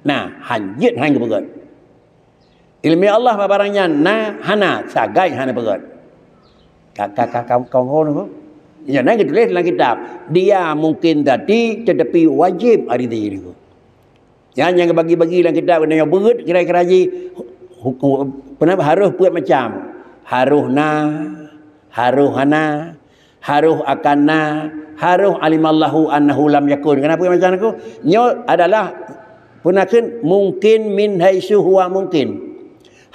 Na, han jeuet han geupeugét. Ileumé Allah bak barang nyan na, hana, sagai hana peugét. Ka, ka, ka, ka, ka, ka, ka, ya, na geutuléh dalam kitab. Dia mungkin zati, tetapi wajib aridi. Nyan nyang geubagi-bagi lam kitab geutanyoe beuet kira-kira jih hukum, peue nama, harôh peuet macam. Harôh na, harôh hana, harôh akan na, harôh alimallahu annahu lam yakun. Kenapa macam tu? Nyoe adalah peue na kheun mungkin min haitsu huwa mungkin.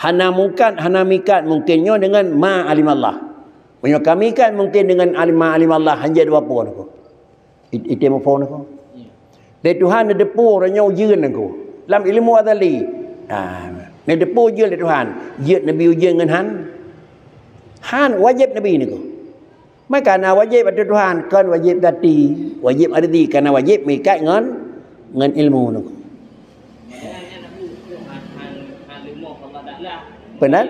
Hana mungkat, hana mikat mungkin nyoe dengan ma alimallah. Meunyoe kami kan mungkin dengan alim, ma alimallah hanjeuet dua pun aku. It-, item phon aku. Lé Tuhan neudeupu uroe nyoe ujeuen aku. Lam ilmu azali. Ha, neudeupu ujeuen lé Tuhan. Jeuet Nabi ujeuen ngon han? Han, wajéb Nabi niku. Maka na wajéb ateueh Tuhan, kon wajéb zati, wajéb ardi, kana wajéb meuikat ngon, ngon ilmu niku. Beuna?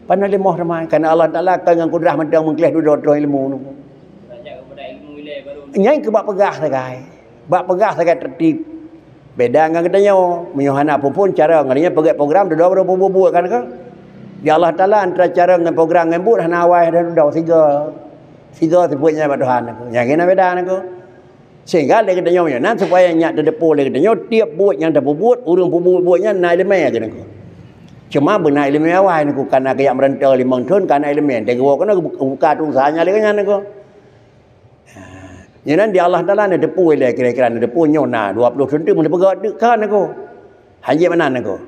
Pana leumoh teuma, kana Allah Taala kon ngon kudrah mantong meugleh dudoe troh ilmu niku. Nyan keu bak peugah sagai. Bak peugah sagai tertib. Beda ngon geutanyoe, meunyoe hana phon-phon carông, ngon nyan peugét program, dudoe baru peubuet-buet kan ke? Di Allah Taala antara carông ngon program ngon buet hana awai dah dudoe sigoe. Sigoe sifeuet nyan bak Tuhan aku. Nyang keunan beda aku. Sehingga lé geutanyoe meunyoe nan supaya nyak teudeupu lé geutanyoe, tiep buet nyang tapeubuet, ureuëng peubuet buet nyan na ileumé keunan aku. Cuma beuna ileumé awai aku, kana geujak meurantau limong thon kana ileumé, teugoe kana buka tu usahanya lé nyan aku. Nyan di Allah Taala neuteupeue lé kira-kira neuteupeue nyoe na dua puluh thon teuk meuneupeugah teuk kan aku. Hanjeuet meunan aku.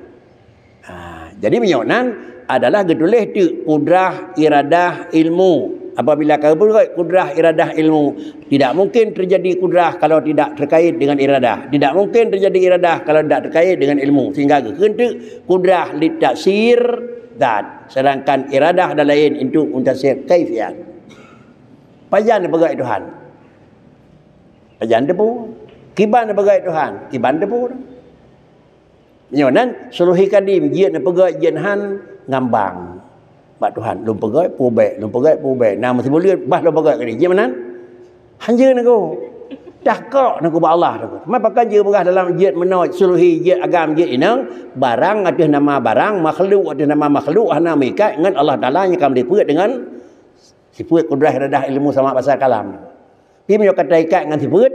Ha, jadi meunyoe nan adalah geutuléh teuk kudrah, iradah, ilmu. Apabila ka geupeugah kudrah, iradah, ilmu, tidak mungkin terjadi kudrah kalau tidak terkait dengan iradah. Tidak mungkin terjadi iradah kalau tidak terkait dengan ilmu. Sehingga geukheun teuk kudrah li taksir zat, sedangkan iradah dan lain untuk mentasir kaifiat. Pajan neupeugah Tuhan? Pajan teupeue? Kiban neupeugah Tuhan? Kiban teupeue. Nyoe nan suluhi kadim jeuet neupeugah jeuet han ngambang bak Tuhan. Lôn peugah peue bék, lôn peugah peue bék. Na meusibuleuen bah lôn peugah keu jeuet meunan. Hanjeuet neuku. Dah kok neuku bak Allah neuku. Maka jeuet peugah dalam jeuet meunoe suluhi jeuet agam jeuet inong barang ateueh nama barang, makhluk ateueh nama makhluk hana meuikat ngon Allah Taala nyang ka meulipeuet dengan sifeuet kudrah, iradah, ilmu, sama, basar, kalam. Pi meunyoe ka teuikat ngon sifeuet,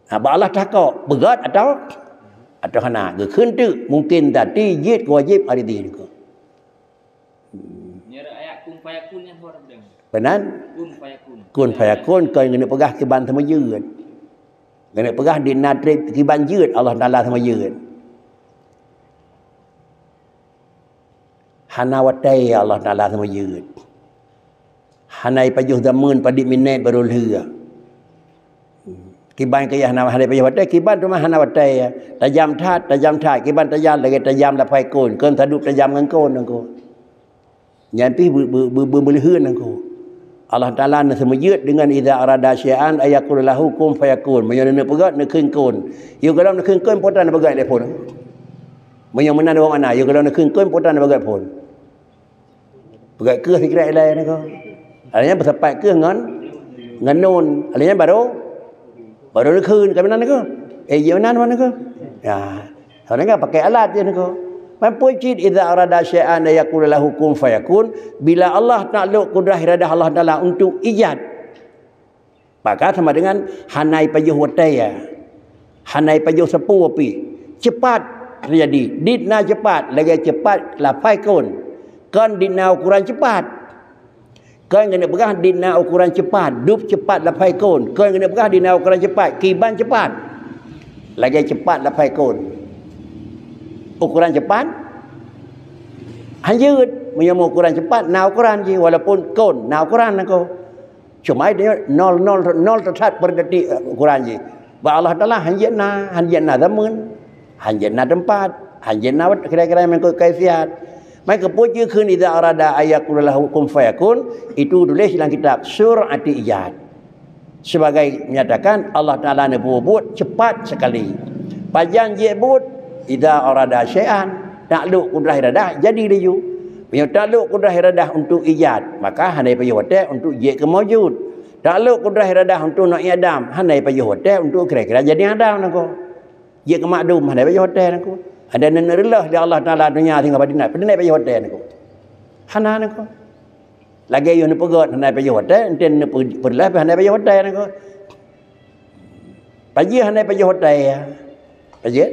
ha, bak Allah takok, beugét atau, atau hana. Geukheun teuk, mungkin zati jeuet keu wajéb ardi niko. Nyoe ayat kun fayakun nyan hor beudang. Beuna? Kun fayakun. Kun fayakun, kon geuneuk peugah kiban seumeujeuet. Geuneuk peugah di na treb kiban jeuet Allah Taala seumeujeuet. Hana watée Allah Taala seumeujeuet. Hana ipajoh zameun padit minét barô lheueh. Kiban keu hana, hana ipajoh watée, kiban teuma hana watée. Tajam that, tajam that, kiban tajam lagée tajam lapai kon, kon sadub tajam ngon kon nangko. Nyan pih beu-, beu-, beu-, beu-, beuleuheun nangko. Allah Taala neuseumeujeuet deungon idza arada syai'an ayyakul lahu kun fayakun. Meunyoe neuneuk peugét neukheun kon. Yôh gohlom neukheun kon, po tan neupeugét lé phon. Meunyoe meunan dua makna, yôh gohlom neukheun kon, po tan neupeugét phon. Peugét kheueh sikira ilée niko. Alanya beusapat kheueh ngon, ngon nun. Alanya baru, baru neukheun ka meunan niko. Eh, jeuet meunan niko. Ya. Sebenarnya pakai alat je niko. Mampu cit idza arada syai'an ayyakul lahu kun fayakun. Bila Allah nak lok kudrah iradah Allah Taala untuk ijad. Maka sama dengan hana ipajoh watée, ya. Hana ipajoh sapeue pih. Cepat terjadi. Dit na cepat, lagée cepat lapai kon. Kon dit na ukuran cepat. Kon geuneuk peugah dit na ukuran cepat, dub cepat lapai kon. Kon geuneuk peugah dit na ukuran cepat, kiban cepat. Lagée cepat lapai kon. Ukuran cepat? Hanjeuet. Meunyoe ukuran cepat, na ukuran jih. Walaupun kon, na ukuran nangko. Cuma dia nol, nol, nol teutap per detik, eh, ukuran jih. Bak Allah Taala hanjeuet na, hanjeuet na zameun, hanjeuet na teumpat, Hanjeuet na kira-kira mengikut kaifiat. Maka peue jih kheun idza arada an yaqula lahu kun fayakun, itu tuléh lam kitab Sur'ati Ijad. Sebagai menyatakan Allah Taala neupeubuet cepat sekali. Pajan jeuet buet, idza arada syai'an, taklok kudrah iradah jadi laju. Meunyoe taklok kudrah iradah untuk ijad, maka hana pajoh watée untuk jeuet keu maujud. Taklok kudrah iradah untuk neuk adam, hana pajoh watée untuk kira-kira jadi adam nangko. Jeuet keu makdum, hana pajoh watée nangko. Ada neuk reuloh di Allah Taala donya singoh padinat, padinat pajoh watée nangko. Hana nangko. Lagée yoh neupeugét hana pajoh watée, enten neupeureuloh pih hana pajoh watée nangko. Pajoh hana pajoh watée ya. Pajoh?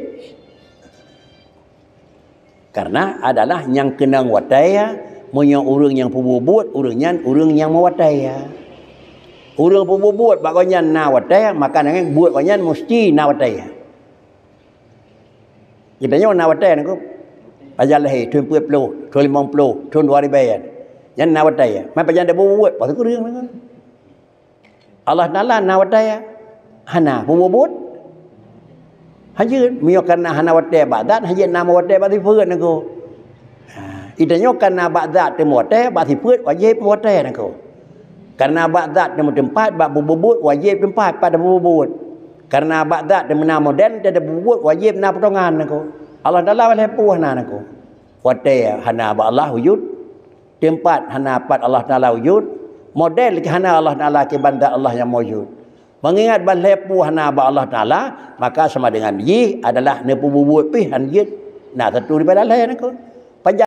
Karena adalah nyang keunong watée ya, meunyoe ureuëng nyang peubuet-buet, ureuëng nyan ureuëng nyang meuwatée ya. Ureuëng peubuet-buet bak gobnyan na watée, maka nangeng buet gobnyan musti na watée ya. Geutanyoe na watée nangko. Pajan lahé, thon peuet ploh, thon limong ploh, thon dua ribée. Nyan na watée. Man pajan deuh buet, pasu kureueng nangko. Allah Taala na watée. Hana, peubuet-buet. Hanjeuet, meunyoe kana hana watée bak zat, hanjeuet na meuwatée bak sifeuet nangko. Ha, geutanyoe kana bak zat teuma watée, bak sifeuet wajéb watée nangko. Karena bak zat teuma teumpat, bak peubuet-buet wajéb teumpat pada peubuet-buet. Karena bak zat teuma na model, pada peubuet wajéb na potongan nangko. Allah Taala lhée peue hana nangko. Watée hana bak Allah wujud, teumpat hana pat Allah Taala wujud, model hana Allah Taala kiban zat Allah nyang maujud. Meungingat ban lhée peue hana bak Allah Taala, maka sama dengan jih adalah neupeubuet pih hanjeuet na satu daripada lhée nangko. Pajan